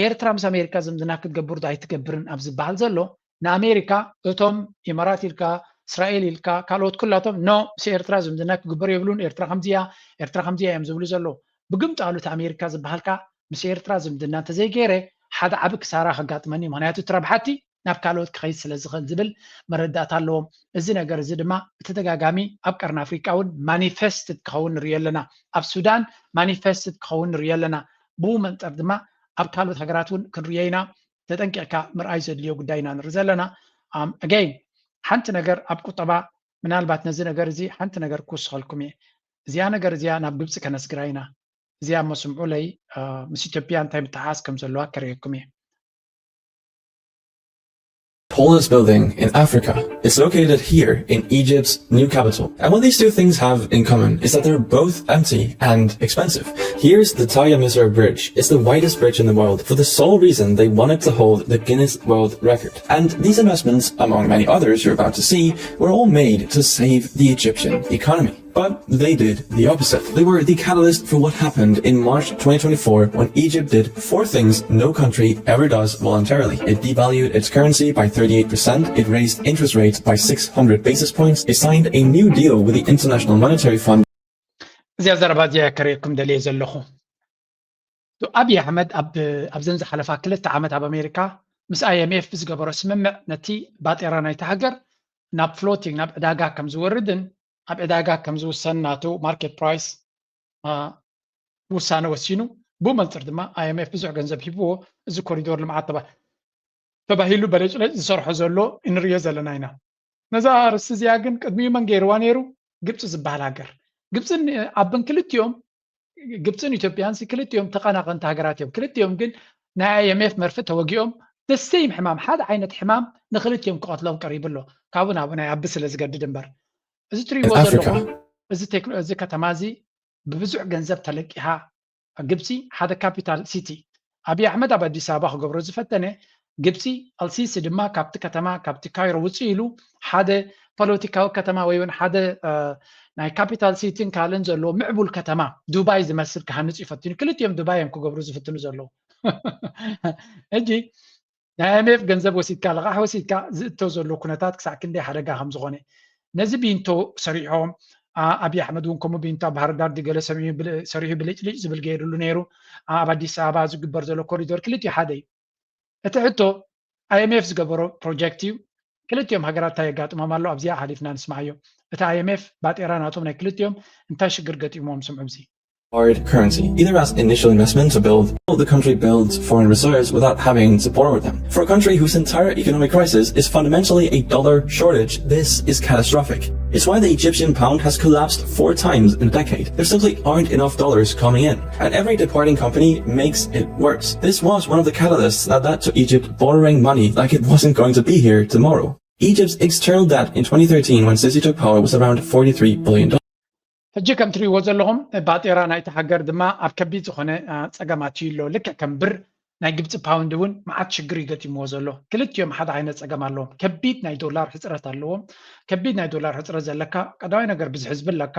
ኤርትራ ምስ ኣሜሪካ ዝምድና ክትገብር ዶ ኣይትገብርን ኣብ ዝበሃል ዘሎ ንኣሜሪካ እቶም ኢማራት ኢልካ እስራኤል ኢልካ ካልኦት ኩላቶም ኖ ምስ ኤርትራ ዝምድና ክግበር የብሉን፣ ኤርትራ ከምዚያ ኤርትራ ከምዚያ እዮም ዝብሉ ዘለዉ። ብግምጣሉ እቲ ኣሜሪካ ዝበሃልካ ምስ ኤርትራ ዝምድና እንተዘይገይረ ሓደ ዓቢ ክሳራ ከጋጥመኒ እዩ፣ ምክንያቱ እቲ ረብሓቲ ናብ ካልኦት ክኸይድ ስለ ዝኽእል ዝብል መረዳእታ ኣለዎም። እዚ ነገር እዚ ድማ ብተደጋጋሚ ኣብ ቀርኒ ኣፍሪቃ እውን ማኒፌስትድ ክኸውን ንሪኦ ኣለና። ኣብ ሱዳን ማኒፌስትድ ክኸውን ንሪኦ ኣለና። ብኡ መንጠር ድማ ኣብ ካልኦት ሃገራት እውን ክንሪኦ ኢና። ተጠንቂቕካ ምርኣይ ዘድልዮ ጉዳይ ኢና ንርኢ ዘለና። ኣም ኣገይን ሓንቲ ነገር ኣብ ቁጠባ ምናልባት ነዚ ነገር እዚ ሓንቲ ነገር ክውስኸልኩም እየ። እዚኣ ነገር እዚኣ ናብ ግብፂ ከነስግራ ኢና። እዚኣ እሞ ስምዑለይ ምስ ኢትዮጵያ እንታይ ምትሓሓዝ ከም ዘለዋ ከርእየኩም እየ። Tallest building in Africa. It's located here in Egypt's new capital. And what these two things have in common is that they're both empty and expensive. Here's the Taya Misr Bridge. It's the widest bridge in the world for the sole reason they wanted to hold the Guinness World Record. And these investments, among many others you're about to see, were all made to save the Egyptian economy. But they did the opposite. They were the catalyst for what happened in March twenty twenty-four when Egypt did four things no country ever does voluntarily. It devalued its currency by thirty-eight percent, it raised interest rates by six hundred basis points, it signed a new deal with the International Monetary Fund. እዚኣ ዘረባ እዚኣ ከርእየኩም ደልየ ዘለኹ። ኣብይ ኣሕመድ ኣብዘን ዝሓለፋ ክልተ ዓመት ኣብ ኣሜሪካ ምስ ኣይኤምኤፍ ብዝገበሮ ስምምዕ ነቲ ባጤራ ናይቲ ሃገር ናብ ፍሎቲንግ ናብ ዕዳጋ ከም ዝወርድን ኣብ ዕዳጋ ከም ዝውሰን ናቱ ማርኬት ፕራይስ ውሳነ ወሲኑ። ብኡ መንፅር ድማ ኣይኤምኤፍ ብዙሕ ገንዘብ ሂብዎ እዚ ኮሪዶር ልምዓት ተባሂሉ በለጭለጭ ዝሰርሖ ዘሎ እንሪኦ ዘለና ኢና። ነዛ ኣርእስቲ እዚኣ ግን ቅድሚኡ መን ገይርዋ ነይሩ? ግብፂ ዝበሃል ሃገር። ግብፅን ኣብን ክልቲኦም ግብፅን ኢትዮጵያን ክልቲኦም ተቐናቐንቲ ሃገራት እዮም። ክልቲኦም ግን ናይ ኣይኤምኤፍ መርፍእ ተወጊኦም ደሰይም ሕማም ሓደ ዓይነት ሕማም ንክልቲኦም ክቐትሎም ቀሪቡ ኣሎ። ካብኡ ናብኡ ናይ ኣቢ ስለ ዝገድድ እምበር እዚ ትሪእዎ ዘለኹም እዚ ከተማ እዚ ብብዙሕ ገንዘብ ተለቂሓ ግብፂ ሓደ ካፒታል ሲቲ ኣብይ ኣሕመድ ኣብ ኣዲስ ኣበባ ክገብሮ ዝፈተነ ግብፂ ኣልሲሲ ድማ ካብቲ ከተማ ካብቲ ካይሮ ውፅእ ኢሉ ሓደ ፖለቲካዊ ከተማ ወይ እውን ሓደ ናይ ካፒታል ሲቲን ካልእን ዘለዎ ምዕቡል ከተማ ዱባይ ዝመስል ክሃንፅ እዩ ፈቲኑ። ክልቲኦም ዱባይ እዮም ክገብሩ ዝፍትኑ ዘለዉ። ሕጂ ናይ ኣይኤምኤፍ ገንዘብ ወሲድካ ልቓሕ ወሲድካ ዝእቶ ዘሎ ኩነታት ክሳዕ ክንደይ ሓደጋ ከም ዝኾነ ነዚ ቢንቶ ሰሪሖም ኣብይ ኣሕመድ እውን ከምኡ ቢንቶ ኣብ ባህርዳር ድገለ ሰሪሑ ብልጭልጭ ዝብል ገይሩሉ ነይሩ። ኣብ ኣዲስ ኣበባ ዝግበር ዘሎ ኮሪዶር ክልቲኡ ሓደ እዩ። እቲ ሕቶ ኣይኤምኤፍ ዝገበሮ ፕሮጀክት እዩ። ክልቲኦም ሃገራት እንታይ የጋጥሞም ኣሎ ኣብዚኣ ሓሊፍና ንስማዓዮ። እቲ ኣይኤምኤፍ ባጤራ ናቶም ናይ ክልቲኦም እንታይ ሽግር ገጢሞም ስምዑ እዚ። Hard currency, either as initial investment to build, the country builds foreign reserves without having to borrow them. For a country whose entire economic crisis is fundamentally a dollar shortage, this is catastrophic. It's why the Egyptian pound has collapsed four times in a decade. There simply aren't enough dollars coming in, and every departing company makes it worse. This was one of the catalysts that led to Egypt borrowing money like it wasn't going to be here tomorrow. Egypt's external debt in twenty thirteen, when Sisi took power, was around forty-three billion dollars. ሕጂ ከም ትሪእዎ ዘለኹም ባጤራ ናይቲ ሃገር ድማ ኣብ ከቢድ ዝኾነ ፀገማት እዩ ኣሎ። ልክዕ ከም ብር ናይ ግብፂ ፓውንድ እውን መዓት ሽግር ይገጢምዎ ዘሎ። ክልቲኦም ሓደ ዓይነት ፀገም ኣለዎም። ከቢድ ናይ ዶላር ሕፅረት ኣለዎም። ከቢድ ናይ ዶላር ሕፅረት ዘለካ ቀዳማይ ነገር ብዙሕ ህዝቢ ኣለካ፣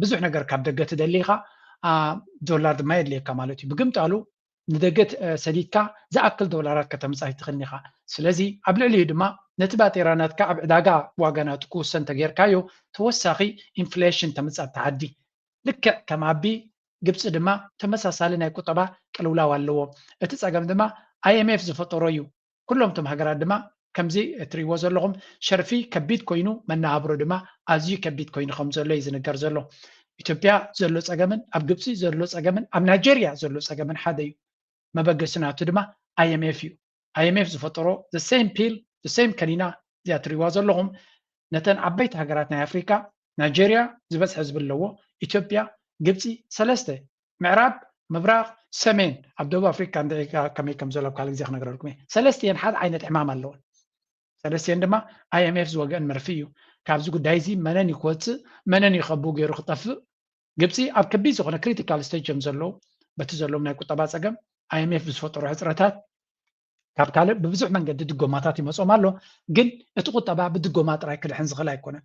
ብዙሕ ነገር ካብ ደገ ትደሊ ኢኻ፣ ዶላር ድማ የድልየካ ማለት እዩ። ብግምጣሉ ንደገ ሰዲድካ ዝኣክል ዶላራት ከተምፅእ ኣይትኽእልን ኢኻ። ስለዚ ኣብ ልዕሊኡ ድማ ነቲ ባጤራ ናትካ ኣብ ዕዳጋ ዋጋ ናቱ ክውሰን ተጌርካዮ ተወሳኺ ኢንፍሌሽን ተምፅእ ኣብቲ ዓዲ። ልክዕ ከም ኣቢ ግብፂ ድማ ተመሳሳሊ ናይ ቁጠባ ቅልውላው ኣለዎ። እቲ ፀገም ድማ ኣይኤምኤፍ ዝፈጠሮ እዩ። ኩሎም እቶም ሃገራት ድማ ከምዚ እትሪእዎ ዘለኹም ሸርፊ ከቢድ ኮይኑ መነባብሮ ድማ ኣዝዩ ከቢድ ኮይኑ ከም ዘሎ እዩ ዝንገር ዘሎ። ኢትዮጵያ ዘሎ ፀገምን ኣብ ግብፂ ዘሎ ፀገምን ኣብ ናይጀርያ ዘሎ ፀገምን ሓደ እዩ። መበገሲ ናቱ ድማ ኣይኤምኤፍ እዩ። ኣይኤምኤፍ ዝፈጠሮ the same pill the same ከኒና እዚኣ ትሪእዋ ዘለኹም ነተን ዓበይቲ ሃገራት ናይ ኣፍሪካ ናይጀርያ ዝበዝሐ ህዝቢ ኣለዎ። ኢትዮጵያ፣ ግብፂ ሰለስተ ምዕራብ ምብራቕ ሰሜን ኣብ ደቡብ ኣፍሪካ እንድዒ ከመይ ከም ዘሎ ኣብ ካልእ ግዜ ክነግረልኩም እየ። ሰለስቲኤን ሓደ ዓይነት ሕማም ኣለወን። ሰለስቲኤን ድማ ኣይኤምኤፍ ዝወገአን መርፊ እዩ። ካብዚ ጉዳይ እዚ መነን እዩ ክወፅእ መነን እዩ ከብኡ ገይሩ ክጠፍእ። ግብፂ ኣብ ከቢድ ዝኾነ ክሪቲካል ስቴጅ እዮም ዘለዉ። በቲ ዘለዎም ናይ ቁጠባ ፀገም ኣይኤምኤፍ ብዝፈጠሮ ሕፅረታት ካብ ካልእ ብብዙሕ መንገዲ ድጎማታት ይመፅኦም ኣሎ። ግን እቲ ቁጠባ ብድጎማ ጥራይ ክድሕን ዝኽእል ኣይኮነን።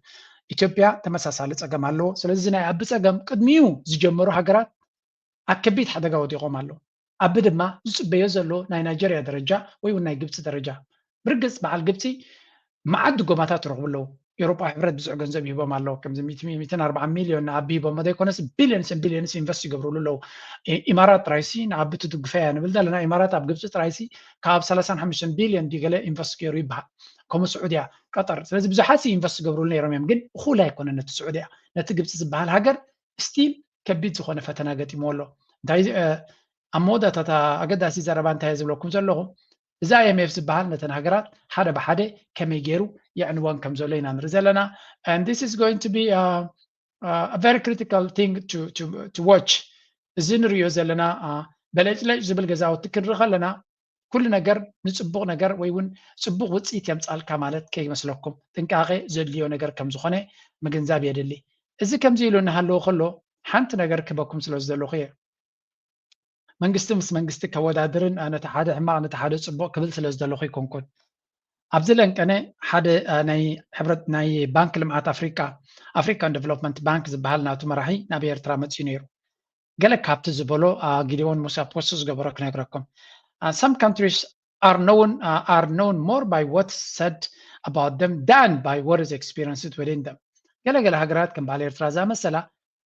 ኢትዮጵያ ተመሳሳሊ ፀገም ኣለዎ። ስለዚ ናይ ኣቢ ፀገም ቅድሚኡ ዝጀመሩ ሃገራት ኣብ ከቢድ ሓደጋ ወዲቖም ኣለዉ። ኣቢ ድማ ዝፅበዮ ዘሎ ናይ ናይጀርያ ደረጃ ወይ እውን ናይ ግብፂ ደረጃ። ብርግፅ በዓል ግብፂ መዓት ድጎማታት ትረኽቡ ኣለዉ። ኤውሮጳ ሕብረት ብዙሕ ገንዘብ ይህቦም ኣለዉ። ከምዚ ሚእቲ ሚእቲ ኣርባዓ ሚልዮን ንኣቢ ሂቦሞ ዘይኮነስ ቢልዮንስን ቢልዮንስ ኢንቨስት ይገብሩሉ ኣለዉ። ኢማራት ጥራይሲ ንኣቢ ትድግፈ እያ ንብል ዘለና። ኢማራት ኣብ ግብፂ ጥራይሲ ካብ ሰላሳን ሓሙሽተን ቢልዮን ድዩ ገለ ኢንቨስት ገይሩ ይበሃል። ከምኡ ስዑድያ፣ ቀጠር። ስለዚ ብዙሓት ኢንቨስት ይገብሩሉ ነይሮም እዮም፣ ግን እኹል ኣይኮነን ነቲ ስዑድያ። ነቲ ግብፂ ዝበሃል ሃገር ስቲል ከቢድ ዝኾነ ፈተና ገጢምዎ ኣሎ። እንታይ ኣብ መወዳእታ ኣገዳሲ ዘረባ እንታይ ዝብለኩም ዘለኹ እዚ ኣይኤምኤፍ ዝበሃል ነተን ሃገራት ሓደ ብሓደ ከመይ ገይሩ የዕንወን ከም ዘሎ ኢና ንርኢ ዘለና። And this is going to be a, a very critical thing to, to, to watch። እዚ ንሪኦ ዘለና በለጭለጭ ዝብል ገዛውቲ ክንርኢ ከለና ኩሉ ነገር ንፅቡቕ ነገር ወይ እውን ፅቡቕ ውፅኢት የምፃልካ ማለት ከይመስለኩም ጥንቃቄ ዘድልዮ ነገር ከም ዝኾነ ምግንዛብ የድሊ። እዚ ከምዚ ኢሉ እናሃለዎ ከሎ ሓንቲ ነገር ክበኩም ስለ ዝደለኹ እየ። መንግስቲ ምስ መንግስቲ ከወዳድርን ነቲ ሓደ ሕማቕ ነቲ ሓደ ፅቡቕ ክብል ስለ ዝደለኹ ኣይኮንኩን። ኣብዚ ለንቀነ ሓደ ናይ ሕብረት ናይ ባንክ ልምዓት ኣፍሪቃ ኣፍሪካን ዴቨሎፕመንት ባንክ ዝበሃል ናቱ መራሒ ናብ ኤርትራ መፅዩ ነይሩ። ገለ ካብቲ ዝበሎ ጊዲዮን ሙሳ ፖስት ዝገበሮ ክነግረኩም። Some countries are known are known more by what said about them than by what is experienced within them። ገለ ገለ ሃገራት ከም በዓል ኤርትራ ዝኣመሰላ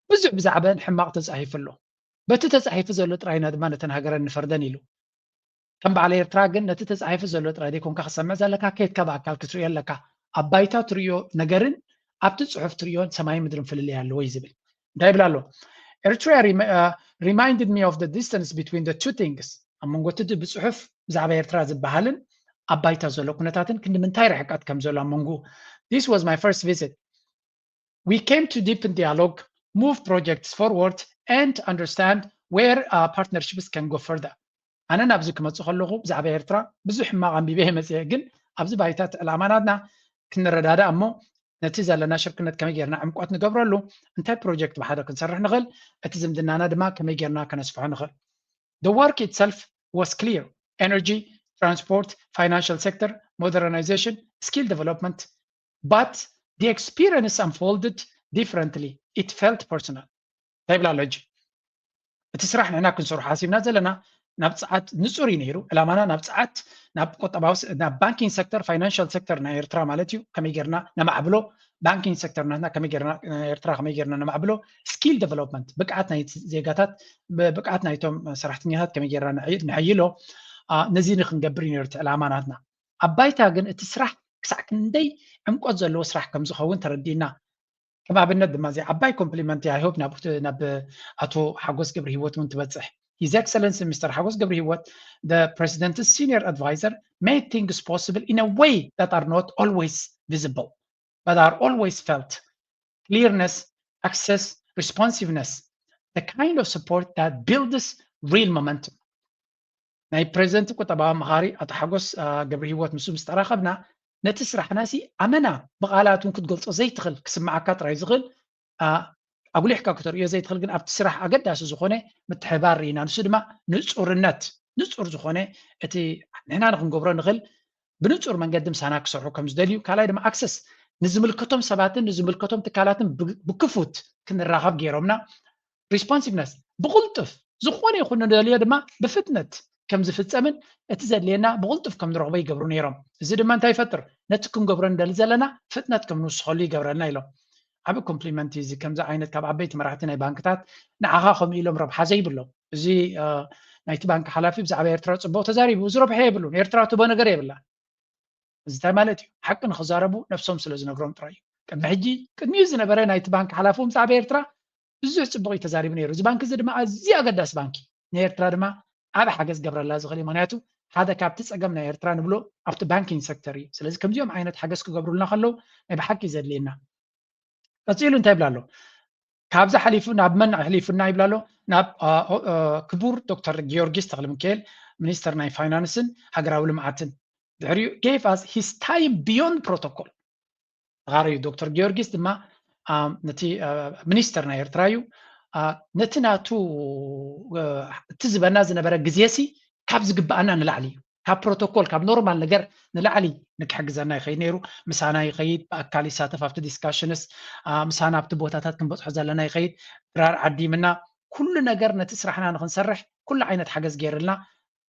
ብዙሕ ብዛዕበን ሕማቕ ተፃሒፉ ኣሎ። በቲ ተፃሒፉ ዘሎ ጥራይና ድማ ነተን ሃገረን ንፈርደን ኢሉ። ከም በዓል ኤርትራ ግን ነቲ ተፃሒፉ ዘሎ ጥራይ ዘይኮንካ ክሰምዕ ዘለካ፣ ከይድካ ብኣካል ክትሪኦ ኣለካ። ኣብ ባይታ ትሪኦ ነገርን ኣብቲ ፅሑፍ ትሪኦን ሰማይ ምድርን ፍልልይ ኣለዎ እዩ ዝብል። እንታይ ይብል ኣሎ? Eritrea reminded me of the distance between the two things. ኣብ መንጎ እቲ ብፅሑፍ ብዛዕባ ኤርትራ ዝበሃልን ኣብ ባይታ ዘሎ ኩነታትን ክንዲ ምንታይ ርሕቀት ከም ዘሎ ኣብ መንጎ This was my first visit. We came to deepen dialogue, move projects forward, and understand where our partnerships can go further. ኣነ ናብዚ ክመፅእ ከለኹ ብዛዕባ ኤርትራ ብዙሕ ሕማቕ ኣንቢበ እየ መፅየ፣ ግን ኣብዚ ባይታ እቲ ዕላማ ናትና ክንረዳዳእ እሞ ነቲ ዘለና ሽርክነት ከመይ ጌርና ዕምቆት ንገብረሉ፣ እንታይ ፕሮጀክት ብሓደ ክንሰርሕ ንኽእል፣ እቲ ዝምድናና ድማ ከመይ ጌርና ከነስፍሖ ንኽእል። The work itself was clear. Energy, transport, financial sector, modernization, skill development. But the experience unfolded differently. It felt personal. እንታይ ይብል ኣሎ ሕጂ? እቲ ስራሕ ንሕና ክንሰርሖ ሓሲብና ዘለና ናብ ፀዓት ንፁር እዩ ነይሩ። ዕላማና ናብ ፀዓት ናብ ቁጠባዊ ናብ ባንኪንግ ሴክተር ፋይናንሻል ሴክተር ናይ ኤርትራ ማለት እዩ። ከመይ ጌርና ነማዕብሎ ባንኪንግ ሴክተር ናትና ከመይ ጌርና ኤርትራ ከመይ ጌርና ነማዕብሎ ስኪል ዴቨሎፕመንት ብቅዓት ናይ ዜጋታት ብቅዓት ናይቶም ሰራሕተኛታት ከመይ ጌርና ነሕይሎ ነዚ ንክንገብር እዩ ነይሩ እቲ ዕላማ ናትና። ኣብ ባይታ ግን እቲ ስራሕ ክሳዕ ክንደይ ዕምቆት ዘለዎ ስራሕ ከም ዝኸውን ተረዲእና። ከም ኣብነት ድማ እዚ ዓባይ ኮምፕሊመንት I hope ናብ ኣቶ ሓጎስ ገብረ ህይወት እውን ትበፅሕ። His Excellency Mister ሓጎስ ገብረ ህይወት the President's senior advisor made things possible in a way that are not always visible but are always felt. Clearness, access, responsiveness, the kind of support that builds real momentum. ናይ ፕሬዚደንት ቁጠባዊ ኣማኻሪ ኣቶ ሓጎስ ገብረ ህይወት ምስ ምስ ተራኸብና ነቲ ስራሕናሲ ኣመና ብቓላት እውን ክትገልጾ ዘይትኽእል ክስምዓካ ጥራይ ዝኽእል ኣጉሊሕካ ክተርእዮ ዘይትኽእል ግን ኣብቲ ስራሕ ኣገዳሲ ዝኾነ ምትሕባር ርኢና። ንሱ ድማ ንፁርነት ንፁር ዝኾነ እቲ ንሕና ንክንገብሮ ንኽእል ብንፁር መንገዲ ምሳና ክሰርሑ ከም ዝደልዩ ካልኣይ ድማ ኣክሰስ ንዝምልከቶም ሰባትን ንዝምልከቶም ትካላትን ብክፉት ክንራኸብ ገይሮምና። ሪስፖንሲቭነስ ብቕልጡፍ ዝኾነ ይኹን ንደልዮ ድማ ብፍጥነት ከም ዝፍጸምን እቲ ዘድልየና ብቕልጡፍ ከም ንረኽቦ ይገብሩ ነይሮም። እዚ ድማ እንታይ ይፈጥር? ነቲ ክንገብሮ ንደሊ ዘለና ፍጥነት ከም ንውስኸሉ ይገብረልና ኢሎም። ዓቢ ኮምፕሊመንት እዩ እዚ። ከምዚ ዓይነት ካብ ዓበይቲ መራሕቲ ናይ ባንክታት ንዓኻ ከምኡ ኢሎም ረብሓ ዘይብሎም። እዚ ናይቲ ባንክ ሓላፊ ብዛዕባ ኤርትራ ጽቡቕ ተዛሪቡ። እዚ ረብሓ የብሉን። ኤርትራ ትቦ ነገር የብላ። እዚ እንታይ ማለት እዩ? ሓቂ ንክዛረቡ ነብሶም ስለ ዝነግሮም ጥራይ እዩ። ቅድሚ ሕጂ ቅድሚኡ ዝነበረ ናይቲ ባንክ ሓላፊ እውን ብዛዕባ ኤርትራ ብዙሕ ጽቡቕ እዩ ተዛሪቡ ነይሩ። እዚ ባንክ እዚ ድማ ኣዝዩ ኣገዳሲ ባንክ እዩ። ንኤርትራ ድማ ዓቢ ሓገዝ ክገብረላ ዝኽእል እዩ። ምክንያቱ ሓደ ካብቲ ጸገም ናይ ኤርትራ ንብሎ ኣብቲ ባንኪንግ ሴክተር እዩ። ስለዚ ከምዚኦም ዓይነት ሓገዝ ክገብሩልና ከለዉ ናይ ብሓቂ ዘድልየና። ቀጺሉ እንታይ ይብላ ኣሎ? ካብዚ ሓሊፉ ናብ መን ኣሕሊፉና ይብላ ኣሎ? ናብ ክቡር ዶክተር ጊዮርጊስ ተክለሚካኤል፣ ሚኒስተር ናይ ፋይናንስን ሃገራዊ ልምዓትን። ድሕሪኡ gave us his time beyond protocol። ተጋሩ እዩ። ዶክተር ጊዮርጊስ ድማ ነቲ ሚኒስተር ናይ ኤርትራ እዩ። ነቲ ናቱ እቲ ዝበና ዝነበረ ግዜሲ ካብ ዝግብኣና ንላዕሊ እዩ። ካብ ፕሮቶኮል ካብ ኖርማል ነገር ንላዕሊ ንክሕግዘና ይኸይድ ነይሩ። ምሳና ይኸይድ፣ ብኣካል ይሳተፍ ኣብቲ ዲስካሽንስ፣ ምሳና ኣብቲ ቦታታት ክንበፅሖ ዘለና ይኸይድ። ድራር ዓዲምና ኩሉ ነገር ነቲ ስራሕና ንክንሰርሕ ኩሉ ዓይነት ሓገዝ ገይርልና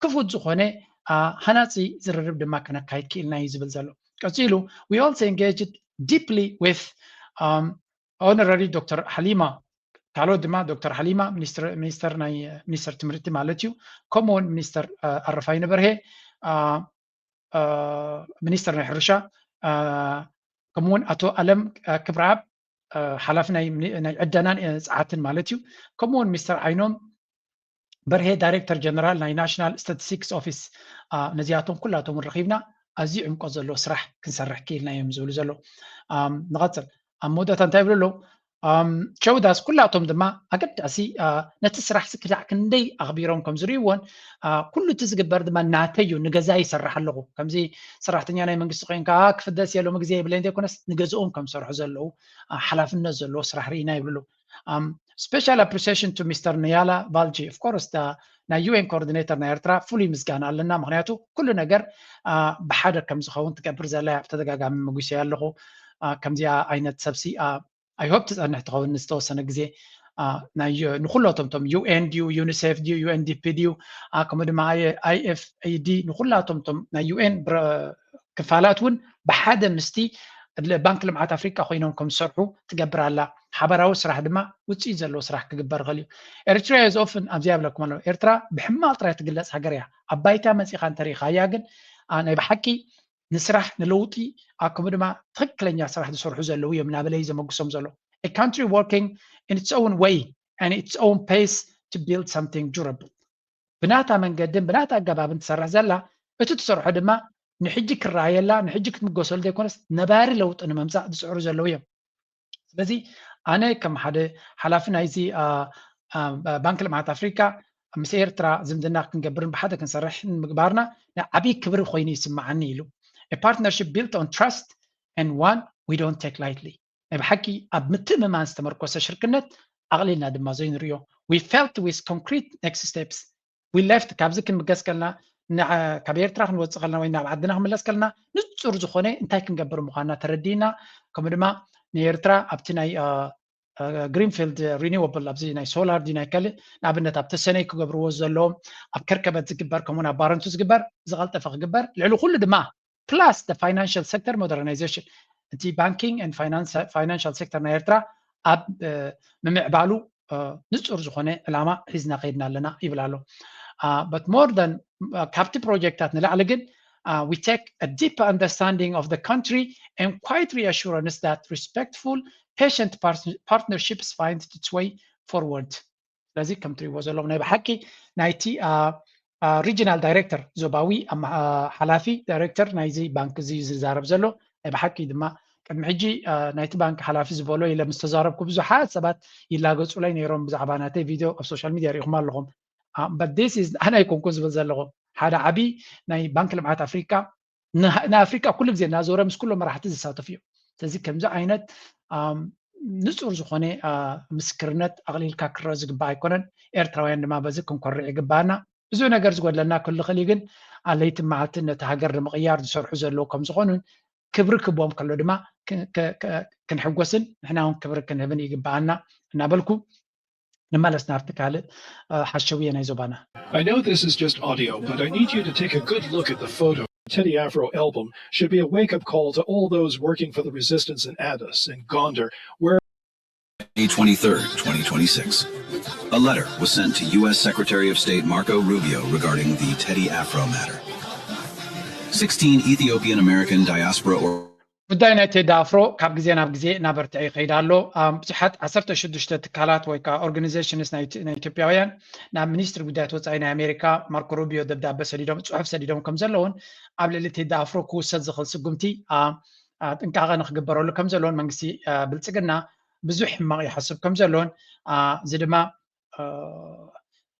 ክፉት ዝኾነ ሃናፂ ዝርርብ ድማ ከነካይድ ክኢልና እዩ ዝብል ዘሎ። ቀፂሉ we also engaged deeply with honorary ዶክተር ሓሊማ ካልኦት ድማ ዶክተር ሓሊማ ሚኒስተር ናይ ሚኒስተር ትምህርቲ ማለት እዩ። ከምኡውን ሚኒስተር ኣረፋይነ በርሄ ሚኒስተር ናይ ሕርሻ ከምኡውን ኣቶ ኣለም ክብረኣብ ሓላፊ ናይ ዕደናን ፀዓትን ማለት እዩ። ከምኡውን ሚስተር ዓይኖም በርሄ ዳይሬክተር ጀነራል ናይ ናሽናል ስታቲስቲክስ ኦፊስ። ነዚኣቶም ኩላቶም ረኺብና ኣዝዩ ዕምቆት ዘለዎ ስራሕ ክንሰርሕ ክኢልና እዮም ዝብሉ ዘሎ። ንቐፅል ኣብ መወዳእታ እንታይ ይብሉ ኣለዉ? ሸውዳስ ኩላቶም ድማ ኣገዳሲ ነቲ ስራሕ ክሳዕ ክንደይ ኣኽቢሮም ከም ዝርእይዎን ኩሉ እቲ ዝግበር ድማ ናተይ እዩ፣ ንገዛ ይሰርሕ ኣለኹ። ከምዚ ሰራሕተኛ ናይ መንግስቲ ኮይንካ ክፍደስ የሎም ግዜ የብለይ እንተይኮነስ ንገዝኦም ከም ዝሰርሑ ዘለዉ ሓላፍነት ዘለዎ ስራሕ ርኢና ይብሉ። Special appreciation to ሚስተር ንያላ ቫልጂ of course ናይ ዩ ኤን ኮኦርዲኔተር ናይ ኤርትራ ፍሉይ ምስጋና ኣለና። ምክንያቱ ኩሉ ነገር ብሓደ ከም ዝኸውን ትገብር ዘላ እያ። ብተደጋጋሚ መጒሰያ ኣለኹ። ከምዚኣ ዓይነት ሰብሲ I hope ትጸንሕ ትኸውን ንዝተወሰነ ግዜ። ንኩሎቶም ቶም ዩ ኤን ድዩ፣ ዩኒሴፍ ድዩ፣ ዩ ኤን ዲ ፒ ድዩ፣ ከምኡ ድማ ኣይ ኤፍ ኢ ዲ ንኩላቶም ቶም ናይ ዩ ኤን ክፋላት እውን ብሓደ ምስቲ ባንክ ልምዓት ኣፍሪቃ ኮይኖም ከም ዝሰርሑ ትገብር ኣላ። ሓበራዊ ስራሕ ድማ ውፅኢት ዘለዎ ስራሕ ክግበር ይኽእል እዩ። ኤርትራ is often ኣብዚ ኣብለኩም ኣለዉ። ኤርትራ ብሕማቕ ጥራይ ትግለፅ ሃገር እያ። ኣብ ባይታ መፂኻ እንተሪኢኻያ ግን ናይ ብሓቂ ንስራሕ ንለውጢ ከምኡ ድማ ትኽክለኛ ስራሕ ዝሰርሑ ዘለዉ እዮም እናበለ እዩ ዘመጉሶም ዘሎ። A country working in its own way and its own pace to build something durable። ብናታ መንገድን ብናታ ኣገባብን ትሰርሕ ዘላ፣ እቲ ትሰርሖ ድማ ንሕጂ ክረኣየላ ንሕጂ ክትምገሰሉ ዘይኮነስ ነባሪ ለውጢ ንምምፃእ ዝፅዕሩ ዘለዉ እዮም። ስለዚ ኣነ ከም ሓደ ሓላፊ ናይዚ ባንክ ልምዓት ኣፍሪካ ምስ ኤርትራ ዝምድና ክንገብርን ብሓደ ክንሰርሕ ንምግባርና ናይ ዓብዪ ክብሪ ኮይኑ ይስምዓኒ ኢሉ። A partnership built on trust and one we don't take lightly። ናይ ብሓቂ ኣብ ምትእምማን ዝተመርኮሰ ሽርክነት ኣቕሊልና ድማ ዘይንርእዮ። We felt with concrete next steps we left ካብዚ ክንምገስ ከልና ካብ ኤርትራ ክንወፅእ ከልና ወይ ናብ ዓድና ክንምለስ ከልና ንፁር ዝኾነ እንታይ ክንገብር ምዃንና ተረዲእና ከምኡ ድማ ንኤርትራ ኣብቲ ናይ ግሪንፊልድ ሪኒወብል ኣብዚ ናይ ሶላር ዲ ናይ ካልእ ንኣብነት ኣብ ተሰነይ ክገብርዎ ዘለዎም ኣብ ከርከበት ዝግበር ከምኡን ኣብ ባረንቱ ዝግበር ዝቐልጠፈ ክግበር ልዕሊ ኩሉ ድማ plus the financial sector modernization እቲ banking and financial sector ናይ ኤርትራ ኣብ ምምዕባሉ ንፁር ዝኾነ ዕላማ ሒዝና ከይድና ኣለና ይብል ኣሎ። But more than ካብቲ ፕሮጀክታት ንላዕሊ ግን we take a deep understanding of the country and quite reassurance that respectful patient partnerships find its way forward። ስለዚ ከም ትሪእዎ ዘለኹም ናይ ብሓቂ ናይቲ regional director ዞባዊ ሓላፊ director ናይዚ ባንክ እዚ ዝዛረብ ዘሎ ናይ ብሓቂ ድማ ቅድሚ ሕጂ ናይቲ ባንክ ሓላፊ ዝበሎ ኢለ ምስ ተዛረብኩ ብዙሓት ሰባት ይላገፁለይ ነይሮም ብዛዕባ ናተይ ቪድዮ ኣብ social media ርኢኹም ኣለኹም። But this is ኣነ ኣይኮንኩን ዝብል ዘለኹ ሓደ ዓብዪ ናይ ባንክ ልምዓት ኣፍሪካ ንኣፍሪካ ኩሉ ግዜ እናዞረ ምስ ኩሎም መራሕቲ ዝሳተፉ እዮም። ስለዚ ከምዚ ዓይነት ንፁር ዝኾነ ምስክርነት ኣቕሊልካ ክረአ ዝግባእ ኣይኮነን። ኤርትራውያን ድማ በዚ ክንኮርዕ ይግባኣና። ብዙሕ ነገር ዝጎድለና ክህሉ ይኽእል እዩ፣ ግን ኣለይቲ መዓልቲ ነቲ ሃገር ንምቕያር ዝሰርሑ ዘለዉ ከም ዝኾኑን ክብሪ ክቦም ከሎ ድማ ክንሕጎስን ንሕና እውን ክብሪ ክንህብን ይግባኣና እናበልኩ ንመለስ ናብቲ ካልእ ሓሸውየ ናይ ዞባና። I know this is just audio, but I need you to take a good look at the photo. Teddy Afro album should be a wake-up call to all those working for the resistance in Addis and Gondar, where May twenty-third, twenty twenty-six. A letter was sent to U S Secretary of State Marco Rubio regarding the Teddy Afro matter. Sixteen Ethiopian American diaspora or ጉዳይ ናይ ቴዲ ኣፍሮ ካብ ግዜ ናብ ግዜ እናበርትዐ ይኸይድ ኣሎ። ብዙሓት ዓሰርተ ሽዱሽተ ትካላት ወይ ከዓ ኦርጋኒዜሽንስ ናይ ኢትዮጵያውያን ናብ ሚኒስትሪ ጉዳያት ወፃኢ ናይ ኣሜሪካ ማርኮ ሩቢዮ ደብዳበ ሰዲዶም፣ ፅሑፍ ሰዲዶም ከም ዘለውን ኣብ ልዕሊ ቴዲ ኣፍሮ ክውሰድ ዝኽእል ስጉምቲ ጥንቃቐ ንክግበረሉ ከም ዘለውን መንግስቲ ብልፅግና ብዙሕ ሕማቕ ይሓስብ ከም ዘለውን እዚ ድማ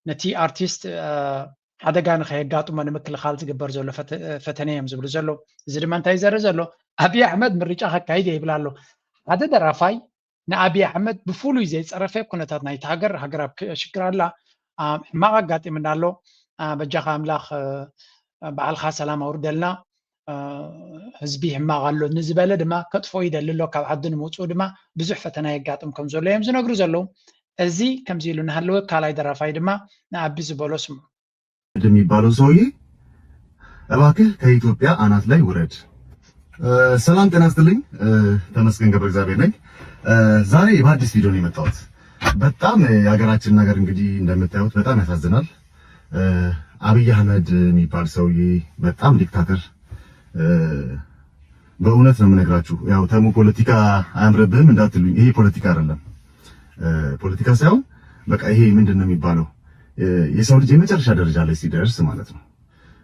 ነቲ ኣርቲስት ሓደጋ ንከየጋጥሞ ንምክልኻል ዝግበር ዘሎ ፈተነ እዮም ዝብሉ ዘለዉ። እዚ ድማ እንታይ ይዘርእ ዘሎ? ኣብይ ኣሕመድ ምርጫ ከካይድ እየ ይብል ኣሎ። ሓደ ደራፋይ ንኣብይ ኣሕመድ ብፍሉይ ዘይፀረፈ ኩነታት ናይቲ ሃገር፣ ሃገር ኣብ ሽግር ኣላ፣ ሕማቕ ኣጋጢምና ኣሎ፣ በጃኻ ኣምላኽ ባዕልኻ ሰላም ኣውርደልና፣ ህዝቢ ሕማቕ ኣሎ ንዝበለ ድማ ከጥፎ ይደሊ ኣሎ። ካብ ዓዲ ንምውፅኡ ድማ ብዙሕ ፈተና የጋጥም ከም ዘሎ እዮም ዝነግሩ ዘለዉ። እዚ ከምዚ ኢሉ እናሃለወ ካልኣይ ደራፋይ ድማ ንኣቢ ዝበሎ ስምዑ። የሚባለው ሰውዬ እባክህ ከኢትዮጵያ አናት ላይ ውረድ። ሰላም ጤና ይስጥልኝ። ተመስገን ገብረ እግዚአብሔር ነኝ። ዛሬ በአዲስ ቪዲዮ ነው የመጣሁት። በጣም የሀገራችን ነገር እንግዲህ እንደምታዩት በጣም ያሳዝናል። አብይ አህመድ የሚባል ሰውዬ በጣም ዲክታተር። በእውነት ነው የምነግራችሁ። ያው ተሙ ፖለቲካ አያምርብህም እንዳትሉኝ፣ ይሄ ፖለቲካ አይደለም። ፖለቲካ ሳይሆን በቃ ይሄ ምንድን ነው የሚባለው? የሰው ልጅ የመጨረሻ ደረጃ ላይ ሲደርስ ማለት ነው።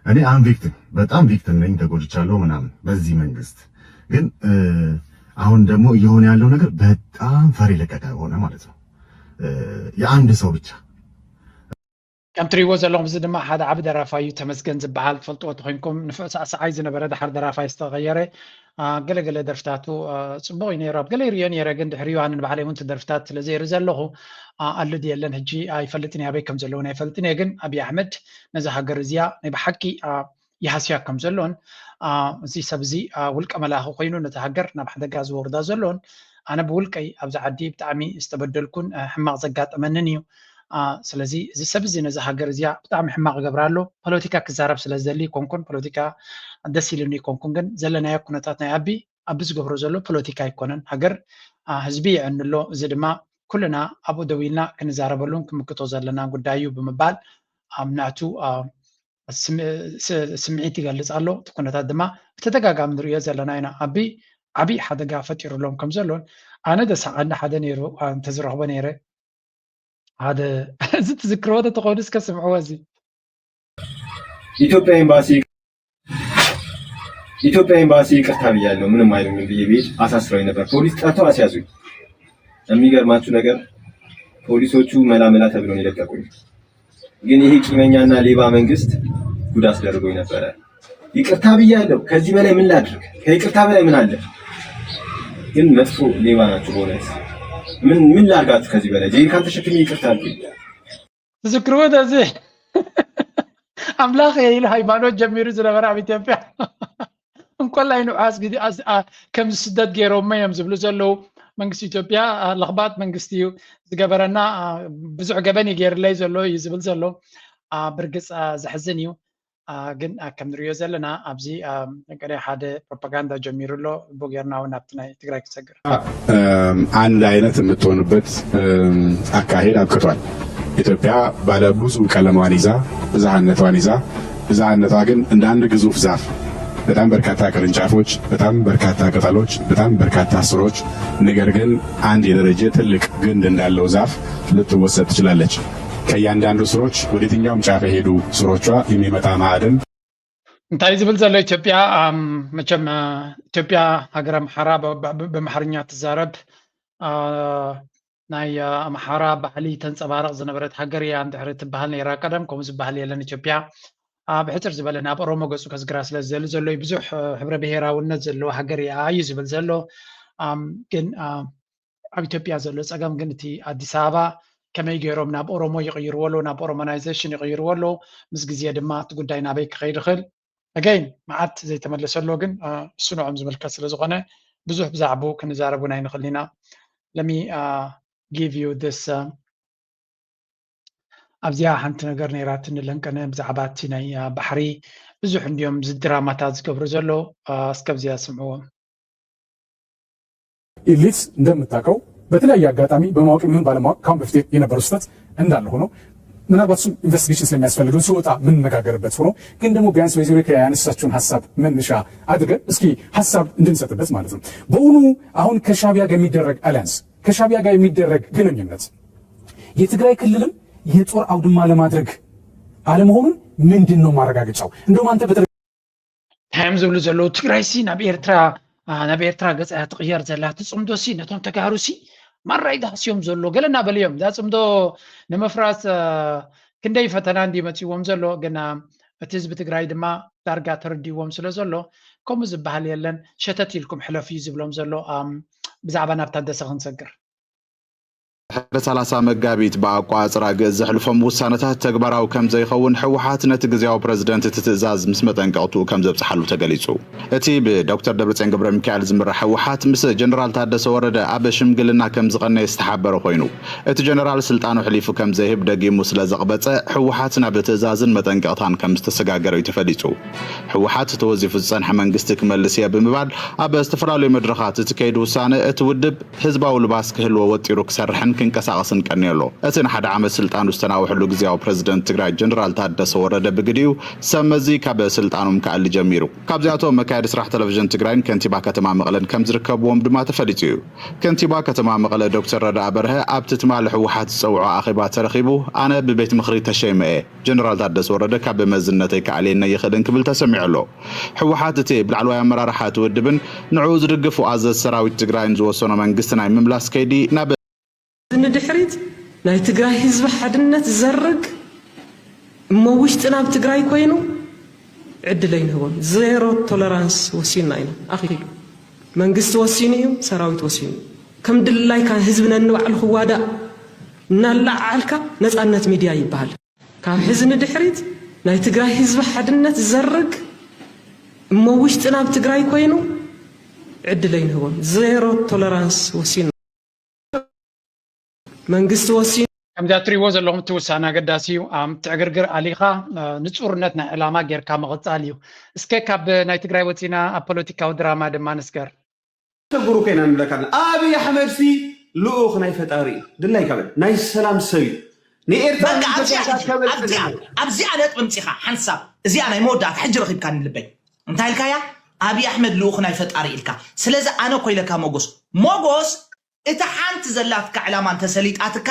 እኔ አም ቪክቲም፣ በጣም ቪክቲም ነኝ፣ ተጎድቻለሁ ምናምን በዚህ መንግስት። ግን አሁን ደግሞ እየሆነ ያለው ነገር በጣም ፈር የለቀቀ ሆነ ማለት ነው። የአንድ ሰው ብቻ ከም ትሪእዎ ዘለኹም እዚ ድማ ሓደ ዓቢ ደራፋይ እዩ፣ ተመስገን ዝበሃል። ትፈልጥዎ ተኾይንኩም፣ ንፍዕ ሳዕሳዓይ ዝነበረ፣ ደሓር ደራፋይ ዝተቐየረ፣ ገለገለ ደርፍታቱ ጽቡቕ እዩ ነይሩ። ኣብ ገለ ይሪኦ ነይረ፣ ግን ድሕሪኡ ኣነ ንባዕለይ እውን እቲ ደርፍታት ስለ ዘይርኢ ዘለኹ ኣሉ ድየለን ሕጂ ኣይፈልጥን፣ ኣበይ ከም ዘለውን ኣይፈልጥን እየ። ግን ኣብይ ኣሕመድ ነዛ ሃገር እዚኣ ናይ ብሓቂ ይሃስያ ከም ዘሎን፣ እዚ ሰብ እዚ ውልቀ መላኺ ኮይኑ ነቲ ሃገር ናብ ሓደጋ ዝወርዳ ዘሎን፣ ኣነ ብውልቀይ ኣብዚ ዓዲ ብጣዕሚ ዝተበደልኩን ሕማቕ ዘጋጠመንን እዩ። ስለዚ እዚ ሰብ እዚ ነዚ ሃገር እዚኣ ብጣዕሚ ሕማቕ ገብራ ኣሎ። ፖለቲካ ክዛረብ ስለ ዝደሊ ይኮንኩን፣ ፖለቲካ ደስ ኢሉኒ ይኮንኩን፣ ግን ዘለናዮ ኩነታት ናይ ኣቢ ኣቢ ዝገብሮ ዘሎ ፖለቲካ ኣይኮነን። ሃገር ህዝቢ የዕንሎ። እዚ ድማ ኩልና ኣብኡ ደው ኢልና ክንዛረበሉን ክምክቶ ዘለና ጉዳይ እዩ ብምባል ኣብ ናቱ ስምዒት ይገልፅ ኣሎ። እቲ ኩነታት ድማ ብተደጋጋሚ ንሪኦ ዘለና ኢና። ኣቢ ዓብዪ ሓደጋ ፈጢሩሎም ከም ዘሎን ኣነ ደሳዓኒ ሓደ ነይሩ እንተዝረኽቦ ነይረ ሓደ እዚ ትዝክርዎ ተተኾይኑ እስከ ስምዕዎ እዚ ኢትዮጵያ ኤምባሲ ኢትዮጵያ ኤምባሲ ይቅርታ ብያለሁ ምንም አይሉኝም ብዬ ብሄድ አሳስረውኝ ነበር። ፖሊስ ጠርተው አስያዙኝ። የሚገርማችሁ ነገር ፖሊሶቹ መላ መላ ተብለው ነው የለቀቁኝ። ግን ይሄ ቂመኛና ሌባ መንግስት ጉድ አስደርጎኝ ነበረ። ይቅርታ ብያለሁ። ከዚህ በላይ ምን ላድርግ? ከይቅርታ በላይ ምን አለ? ግን መጥፎ ሌባ ናችሁ በእውነት። ምን ምን ላድርጋችሁ ከዚህ በላይ? ጄሪካን ተሸክሜ ይቅርታ አልኩኝ። ትዝክርዎ እዚ ኣምላኽ እየ ኢሉ ሃይማኖት ጀሚሩ ዝነበረ ኣብ ኢትዮጵያ እንኮላይ ንውሓስ ግዜ ከምዚ ስደት ገይሮሞ እዮም ዝብሉ ዘለዉ። መንግስቲ ኢትዮጵያ ለኽባጥ መንግስቲ እዩ ዝገበረና፣ ብዙሕ ገበን እዩ ገይርለይ ዘሎ እዩ ዝብል ዘሎ። ብርግፅ ዘሕዝን እዩ። ግን ከም ንሪኦ ዘለና ኣብዚ ገለ ሓደ ፕሮፓጋንዳ ጀሚሩ ኣሎ። እቦ ጌርና እውን ናብቲ ናይ ትግራይ ክሰግር አንድ አይነት የምትሆንበት አካሄድ አብቅቷል። ኢትዮጵያ ባለ ብዙ ቀለሟን ይዛ ብዝሃነቷን ይዛ ብዝሃነቷ ግን እንደ አንድ ግዙፍ ዛፍ በጣም በርካታ ቅርንጫፎች፣ በጣም በርካታ ቅጠሎች፣ በጣም በርካታ ስሮች፣ ነገር ግን አንድ የደረጀ ትልቅ ግንድ እንዳለው ዛፍ ልትወሰድ ትችላለች። ከእያንዳንዱ ስሮች ወደ የትኛውም ጫፍ የሄዱ ስሮቿ የሚመጣ ማዕድን እንታይ ዝብል ዘሎ ኢትዮጵያ መቸም ኢትዮጵያ ሃገር ኣምሓራ ብኣምሓርኛ ትዛረብ ናይ ኣምሓራ ባህሊ ተንፀባረቕ ዝነበረት ሃገር እያ እንድሕሪ ትበሃል ነይራ። ቀደም ከምኡ ዝበሃል የለን። ኢትዮጵያ ብሕፅር ዝበለ ናብ ኦሮሞ ገፁ ከዝግራ ስለ ዝደሊ ዘሎ ብዙሕ ሕብረ ብሄራውነት ዘለዎ ሃገር እያ እዩ ዝብል ዘሎ። ግን ኣብ ኢትዮጵያ ዘሎ ፀገም ግን እቲ ኣዲስ ኣበባ ከመይ ገይሮም ናብ ኦሮሞ ይቕይርዎ ኣለዉ፣ ናብ ኦሮሞናይዜሽን ይቕይርዎ ኣለዉ። ምስ ግዜ ድማ እቲ ጉዳይ ናበይ ክኸይድ ይኽእል። ኣገይን መዓት ዘይተመለሰ ኣሎ፣ ግን እሱ ንዖም ዝምልከት ስለ ዝኾነ ብዙሕ ብዛዕባኡ ክንዛረብ እውን ኣይንኽእል ኢና። Let me give you this ኣብዚኣ ሓንቲ ነገር ነይራትኒ ለንቀነ ብዛዕባ እቲ ናይ ባሕሪ ብዙሕ እንድዮም ዝድራማታት ዝገብሩ ዘሎ። እስከብዚኣ ስምዕዎም። ኢሊት እንደምታውቀው በተለያየ አጋጣሚ በማወቅ የሚሆን ባለማወቅ ካሁን በፊት የነበረው ስህተት እንዳለ ሆኖ ምናልባት እሱም ኢንቨስቲጌሽን ስለሚያስፈልገው ሲወጣ የምንነጋገርበት ሆኖ ግን ደግሞ ቢያንስ ወይዘሮ ያነሳችውን ሀሳብ መነሻ አድርገን እስኪ ሀሳብ እንድንሰጥበት ማለት ነው። በእውኑ አሁን ከሻቢያ ጋር የሚደረግ አሊያንስ ከሻቢያ ጋር የሚደረግ ግንኙነት የትግራይ ክልልም የጦር አውድማ ለማድረግ አለመሆኑን ምንድን ነው ማረጋገጫው? እንደውም አንተ በተለ እንታይ እዮም ዝብሉ ዘለዉ? ትግራይ ሲ ናብ ኤርትራ ናብ ኤርትራ ገፃ እያ ትቕየር ዘላ። እቲ ፅምዶ ሲ ነቶም ተጋሩ ሲ ማራ ይዳህስዮም ዘሎ ገለ እናበለ እዮም። እዛ ፅምዶ ንምፍራስ ክንደይ ፈተና እንዲ መፅዎም ዘሎ፣ ግን እቲ ህዝቢ ትግራይ ድማ ዳርጋ ተረዲዎም ስለ ዘሎ ከምኡ ዝበሃል የለን፣ ሸተት ኢልኩም ሕለፉ እዩ ዝብሎም ዘሎ። ብዛዕባ ናብ ታደሰ ክንሰግር። ድሕሪ ሰላሳ መጋቢት ብኣቋፅራ ግእዝ ዘሕልፎም ውሳነታት ተግባራዊ ከም ዘይኸውን ህወሓት ነቲ ግዝያዊ ፕረዚደንት እቲ ትእዛዝ ምስ መጠንቀቕትኡ ከም ዘብፅሓሉ ተገሊፁ። እቲ ብዶክተር ደብረፅዮን ገብረሚካኤል ዝምራሕ ህወሓት ምስ ጀነራል ታደሰ ወረደ ኣብ ሽምግልና ከም ዝቐነየ ዝተሓበረ ኮይኑ፣ እቲ ጀነራል ስልጣኑ ኣሕሊፉ ከም ዘይህብ ደጊሙ ስለ ዘቕበፀ ህወሓት ናብ ትእዛዝን መጠንቀቕታን ከም ዝተሰጋገረ እዩ ተፈሊፁ። ህወሓት ተወዚፉ ዝፀንሐ መንግስቲ ክመልስ እየ ብምባል ኣብ ዝተፈላለዩ መድረኻት እቲ ከይዲ ውሳነ እቲ ውድብ ህዝባዊ ልባስ ክህልዎ ወጢሩ ክሰርሕን ክንቀሳቐስን ቀንዩ ኣሎ። እቲ ንሓደ ዓመት ስልጣኑ ዝተናውሐሉ ግዝያዊ ፕረዚደንት ትግራይ ጀነራል ታደሰ ወረደ ብግዲኡ ሰብ መዚ ካብ ስልጣኖም ክኣሊ ጀሚሩ። ካብዚኣቶም መካየዲ ስራሕ ቴሌቪዥን ትግራይን ከንቲባ ከተማ መቐለን ከም ዝርከብዎም ድማ ተፈሊጡ እዩ። ከንቲባ ከተማ መቐለ ዶክተር ረዳኣ በርሀ ኣብቲ ትማሊ ህወሓት ዝፀውዖ ኣኼባ ተረኺቡ ኣነ ብቤት ምኽሪ ተሸይመ እየ፣ ጀነራል ታደሰ ወረደ ካብ መዝነተይ ክኣልየኒ ኣይኽእልን ክብል ተሰሚዑ ኣሎ። ህወሓት እቲ ብላዕለዋይ ኣመራርሓ እቲ ውድብን ንዕኡ ዝድግፉ ኣዘዝቲ ሰራዊት ትግራይን ዝወሰኖ መንግስቲ ናይ ምምላስ ከይዲ ናብ ንድሕሪት ናይ ትግራይ ህዝቢ ሓድነት ዝዘርግ እሞ ውሽጢ ናብ ትግራይ ኮይኑ ዕድል ኣይንህቦን። ዜሮ ቶለራንስ ወሲንና ኢና። ኣኺሉ መንግስቲ ወሲኑ እዩ፣ ሰራዊት ወሲኑ እዩ። ከም ድላይካ ህዝቢ ነንባዕሉ ክዋዳእ እናላዓዓልካ ነፃነት ሚድያ ይበሃል። ካብ ሕዚ ንድሕሪት ናይ ትግራይ ህዝቢ ሓድነት ዝዘርግ እሞ ውሽጢ ናብ ትግራይ ኮይኑ ዕድል ኣይንህቦን። ዜሮ ቶለራንስ ወሲኑ መንግስቲ ወሲኑ። ከምዚ እትሪእዎ ዘለኹም እቲ ውሳነ ኣገዳሲ እዩ። ኣም ትዕግርግር ኣሊኻ ንፁርነት ናይ ዕላማ ጌርካ ምቕፃል እዩ። እስከ ካብ ናይ ትግራይ ወፂና ኣብ ፖለቲካዊ ድራማ ድማ ንስገር። ተጉሩ ኮይና ንብለካ ኣለና። ኣብይ ኣሕመድ ሲ ልኡኽ ናይ ፈጣሪ እዩ። ድላይካ በል። ናይ ሰላም ሰብ እዩ። ንኤርትራ በቃ ኣብዚኣ ንኢትዮጵያ ኣብዚኣ ኣብዚኣ ነጥቢ ምጺኻ ሓንሳብ እዚኣ ናይ መወዳእታ ሕጂ ረኺብካኒ ልበይ። እንታይ ኢልካያ? ኣብይ ኣሕመድ ልኡኽ ናይ ፈጣሪ ኢልካ። ስለዚ ኣነ እኮ ኢለካ ሞጎስ ሞጎስ እታ ሓንቲ ዘላትካ ዕላማ እንተሰሊጣትካ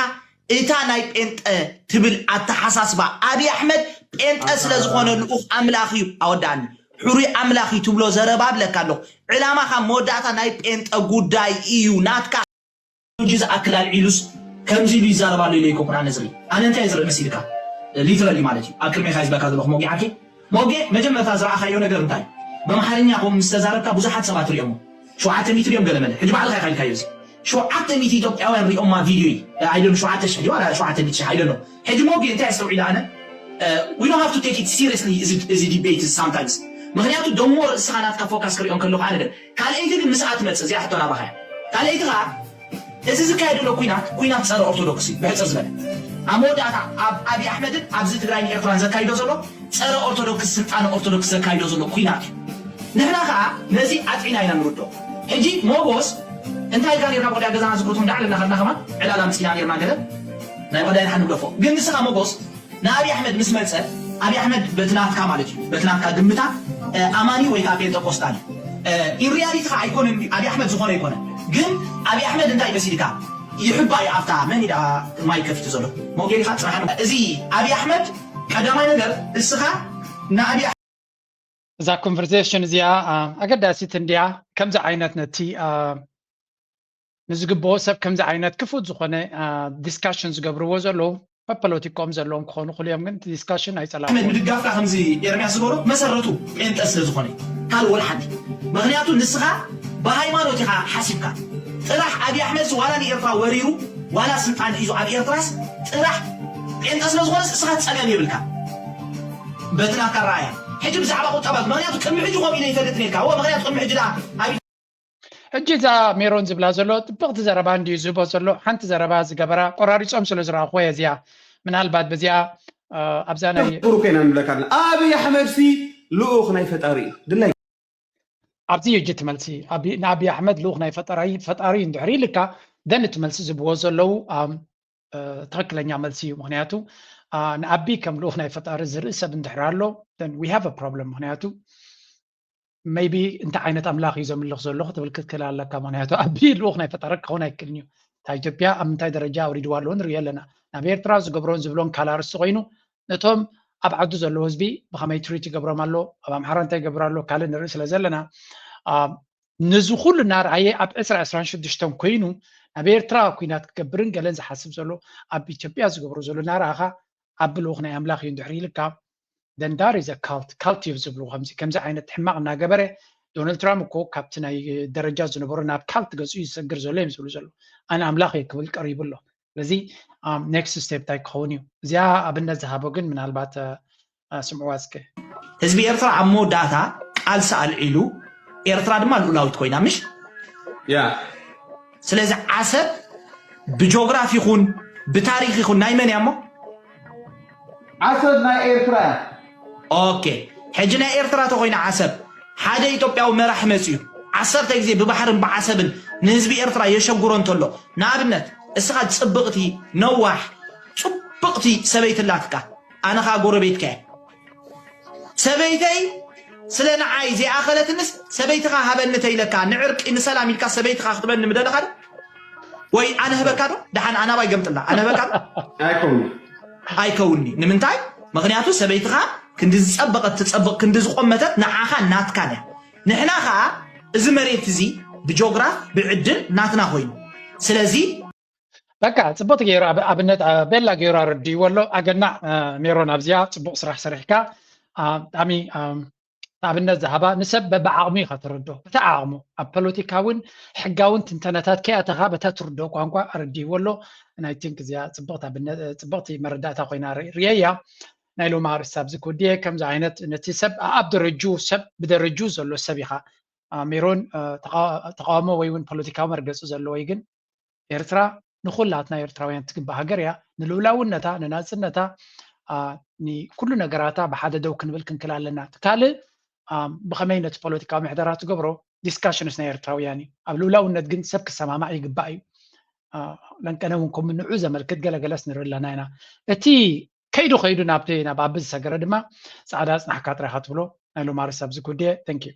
እታ ናይ ጴንጠ ትብል ኣተሓሳስባ ኣብይ ኣሕመድ ጴንጠ ስለ ዝኾነ ልኡኽ ኣምላኽ እዩ ኣወዳእኒ። ሕሩይ ኣምላኽ እዩ ትብሎ ዘረባ እብለካ ኣለኹ። ዕላማኻ መወዳእታ ናይ ጴንጠ ጉዳይ እዩ ናትካ። ሕጂ ዝኣክል ኣልዒሉስ ከምዚ ኢሉ ይዛረብ ኣሎ ኢለ ኣይኮንኩን ኣነ ዝርኢ። ኣነ እንታይ እየ ዝርኢ መሲልካ? ሊትራሊ ማለት እዩ። ኣብ ቅድሜኻ እዩ ዝበካ ዘለኹ ሞጌ ዓርከይ። ሞጌ መጀመርታ ዝረኣኻዮ ነገር እንታይ እዩ? በምሓርኛ ከምኡ ምስ ተዛረብካ ብዙሓት ሰባት ሪኦሞ። ሸውዓተ ሚእቲ ድዮም ገለመለ። ሕጂ ባዕልኻ ኢኻ ኢልካዮ እዚ። ሸውዓተ ሚእቲ ኢትዮጵያውያን ሪኦማ ቪድዮ እዩ። ኣይደን ሸውዓተ ሽሕ ድዩ ዋላ ሸውዓተ ሚእቲ ሽሕ ኣይደን። ሕጂ ሞጌ እንታይ ኣስተውዒለ ኣነ? We don't have to take it seriously እዚ ዲቤት እዚ ሳምታይምስ። ምኽንያቱ ደሞ ርእስኻ ናትካ ፎካስ ክሪኦ እንከለኹ ኣነ ግን ካልኣይቲ ግን ምስኣ ትመጽእ እዚኣ ሕቶ ናባኻ እያ። ካልኣይቲ ኸዓ እዚ ዝካየድ ዘሎ ኩናት ኩናት ጸረ ኦርቶዶክስ እዩ ብሕጽር ዝበለ። ኣብ መወዳእታ ኣብ ኣብይ ኣሕመድን ኣብዚ ትግራይን ኤርትራን ዘካይዶ ዘሎ ጸረ ኦርቶዶክስ ስልጣነ ኦርቶዶክስ ዘካይዶ ዘሎ ኩናት እዩ። ንሕና ኸዓ ነዚ ኣጥዒና ኢና ንርዶ። ሕጂ ሞጎስ እንታይ ኢልካ ኔርካ ብቕድያ ገዛና ዝግርቱ እንዳዕለልና ከድና ከማን ዕላል ኣምጺና ኔርና ገለ ናይ ወዳይ ንሓ ንግደፎ። ግን ንስኻ ሞጎስ ንኣብይ ኣሕመድ ምስ መፀ ኣብይ ኣሕመድ በቲ ናትካ ማለት እዩ በቲ ናትካ ግምታት ኣማኒ ወይ ከዓ ጴንጠቆስጣል እዩ። ኢንሪያሊቲ ከዓ ኣይኮነን ኣብይ ኣሕመድ ዝኾነ ኣይኮነን። ግን ኣብይ ኣሕመድ እንታይ መሲልካ ይሕባ እዩ ኣብታ መን ኢዳ ማይ ከፊቱ ዘሎ ሞጌሊካ ፅራሕ እዚ ኣብይ ኣሕመድ ቀዳማይ ነገር እስኻ ንኣብይ እዛ ኮንቨርሴሽን እዚኣ ኣገዳሲት እንድያ። ከምዚ ዓይነት ነቲ ንዝግብኦ ሰብ ከምዚ ዓይነት ክፉት ዝኾነ ዲስካሽን ዝገብርዎ ዘለዉ ፖለቲካኦም ዘለዎም ክኾኑ ክልኦም ግን ዲስካሽን ኣይፀላእዎ። ኣሕመድ ምድጋፍካ ከምዚ ኤርሚያስ ዝበሎ መሰረቱ ጴንጠ ስለ ዝኾነ ካልእ ወላ ሓንቲ። ምኽንያቱ ንስኻ ብሃይማኖት ኢኻ ሓሲብካ። ጥራሕ ኣብይ ኣሕመድ ዋላ ንኤርትራ ወሪሩ ዋላ ስልጣን ሒዙ ኣብ ኤርትራስ ጥራሕ ጴንጠ ስለ ዝኾነስ እስኻ ጸገም የብልካ። በቲ ናትካ ኣረኣእያ ሕጂ ብዛዕባ ቁጠባ ምኽንያቱ ቅድሚ ሕጂ ከምኡ ኢለ ይፈልጥ ነርካ እዎ ምኽንያቱ ቅድሚ ሕጂ ደኣ ኣብ ሕጂ እዛ ሜሮን ዝብላ ዘሎ ጥብቕቲ ዘረባ እንድዩ ዝህቦ ዘሎ። ሓንቲ ዘረባ ዝገበራ ቆራሪጾም ስለ ዝረኣኹዎ እየ እዚኣ ምናልባት በዚኣ ኣብዛ ናይ ሩ ኮይና ንብለካ ኣለና። ኣብይ ኣሕመድ ሲ ልኡኽ ናይ ፈጣሪ እዩ ድላይ ኣብዚ እዩ እቲ መልሲ። ንኣብይ ኣሕመድ ልኡኽ ናይ ፈጣሪ እንድሕር ኢልካ፣ then እቲ መልሲ ዝብዎ ዘለዉ ትኽክለኛ መልሲ እዩ። ምክንያቱ ንኣብይ ከም ልኡኽ ናይ ፈጣሪ ዝርኢ ሰብ እንድሕር ኣሎ፣ then we have problem። ምክንያቱ maybe እንታይ ዓይነት ኣምላኽ እዩ ዘምልኽ ዘሎ ክትብል ክትክእል ኣለካ። ምክንያቱ ኣብይ ልኡኽ ናይ ፈጣሪ ክኸውን ኣይክእልን እዩ። እታ ኢትዮጵያ ኣብ ምንታይ ደረጃ ኣውሪድዋ ኣለዎ ንርኢ ኣለና። ናብ ኤርትራ ዝገብሮን ዝብሎን ካልእ ኣርእስቲ ኮይኑ፣ ነቶም ኣብ ዓዱ ዘለዉ ህዝቢ ብኸመይ ትሪት ይገብሮም ኣሎ፣ ኣብ ኣምሓራ እንታይ ይገብር ኣሎ ካልእ ንርኢ ስለ ዘለና፣ ነዚ ኩሉ እናረኣየ ኣብ ዕስራ ዕስራን ሽዱሽተን ኮይኑ ናብ ኤርትራ ኩናት ክገብርን ገለን ዝሓስብ ዘሎ፣ ኣብ ኢትዮጵያ ዝገብሮ ዘሎ እናረኣኻ ኣብ ልኡኽ ናይ ኣምላኽ እዩ እንድሕር ኢልካ፣ then that is a cult፣ cult እዩ ዝብሉ። ከምዚ ከምዚ ዓይነት ሕማቕ እናገበረ ዶናልድ ትራምፕ እኮ ካብቲ ናይ ደረጃ ዝነበሮ ናብ ካልት ገጹ እዩ ዝሰግር ዘሎ እዮም ዝብሉ ዘሎ። ኣነ ኣምላኽ እየ ክብል ቀሪቡ ኣሎ። ስለዚ ኔክስት ስቴፕ እንታይ ክኸውን እዩ? እዚኣ ኣብነት ዝሃቦ ግን ምናልባት ስምዕዋ እስከ። ህዝቢ ኤርትራ ኣብ መወዳእታ ቃልሲ ኣልዒሉ ኤርትራ ድማ ልኡላዊት ኮይና ምሽ ያ ስለዚ ዓሰብ ብጂኦግራፊ ይኹን ብታሪክ ይኹን ናይ መን እያ እሞ ዓሰብ ናይ ኤርትራ እያ። ኦኬ ሕጂ ናይ ኤርትራ ተኮይና ዓሰብ ሓደ ኢትዮጵያዊ መራሒ መፅዩ ዓሰርተ ግዜ ብባሕርን ብዓሰብን ንህዝቢ ኤርትራ የሸጉሮ እንተሎ ንኣብነት እስኻ ፅብቕቲ ነዋሕ ፅብቕቲ ሰበይቲ ኣላትካ ኣነ ኸዓ ጎረቤትካ እየ ሰበይተይ ስለ ንዓይ ዘይኣኸለትንስ ሰበይትኻ ሃበኒ ተይለካ ንዕርቂ ንሰላም ኢልካ ሰበይትኻ ክትበኒ ምደለኻ ዶ ወይ ኣነ ህበካ ዶ ደሓን ኣናባይ ገምጥላ ኣነ ህበካ ዶ ኣይከውን ኣይከውኒ ንምንታይ ምክንያቱ ሰበይትኻ ክንዲ ዝፀበቐት ትፀብቕ ክንዲ ዝቆመተት ንዓኻ ናትካን እያ ንሕና ኸዓ እዚ መሬት እዚ ብጆግራፍ ብዕድል ናትና ኮይኑ ስለዚ በቃ ፅቡቅ ገይሩ ኣብነት ቤላ ገይሩ ኣረድእዎ ኣሎ ኣገናዕ ሜሮን ኣብዚኣ ፅቡቅ ስራሕ ሰሪሕካ ብጣዕሚ ኣብነት ዝሃባ ንሰብ በብዓቕሙ ኢኻ ትረዶ እቲ ዓቕሙ ኣብ ፖለቲካውን ሕጋውን ትንተነታት ከይኣተኻ በታ ትርዶ ቋንቋ ኣረድእዎ ኣሎ ናይ ቲንክ እዚኣ ፅብቅቲ መረዳእታ ኮይና ርየያ ናይ ሎማ ኣርእስቲ ኣብዚ ክውድየ ከምዚ ዓይነት ነቲ ሰብ ኣብ ደረጁ ሰብ ብደረጁ ዘሎ ሰብ ኢኻ ሜሮን ተቃውሞ ወይ እውን ፖለቲካዊ መርገፂ ዘለዎ እዩ ግን ኤርትራ ንኩላትና ኤርትራውያን ትግባእ ሃገር እያ ንልኡላውነታ ንናፅነታ ንኩሉ ነገራታ ብሓደ ደው ክንብል ክንክል ኣለና እቲ ካልእ ብከመይ ነቲ ፖለቲካዊ ምሕደራ ትገብሮ ዲስካሽንስ ናይ ኤርትራውያን እዩ ኣብ ልኡላውነት ግን ሰብ ክሰማማዕ ይግባእ እዩ ለንቀነ እውን ከም ንዑ ዘመልክት ገለገለስ ንርኢ ኣለና ኢና እቲ ከይዱ ከይዱ ናብቲ ናብ ኣቢ ዝሰገረ ድማ ፃዕዳ ኣፅናሕካ ጥራይካ ትብሎ ናይ ሎማ ርእሲ ኣብዚ ጉድየ thank you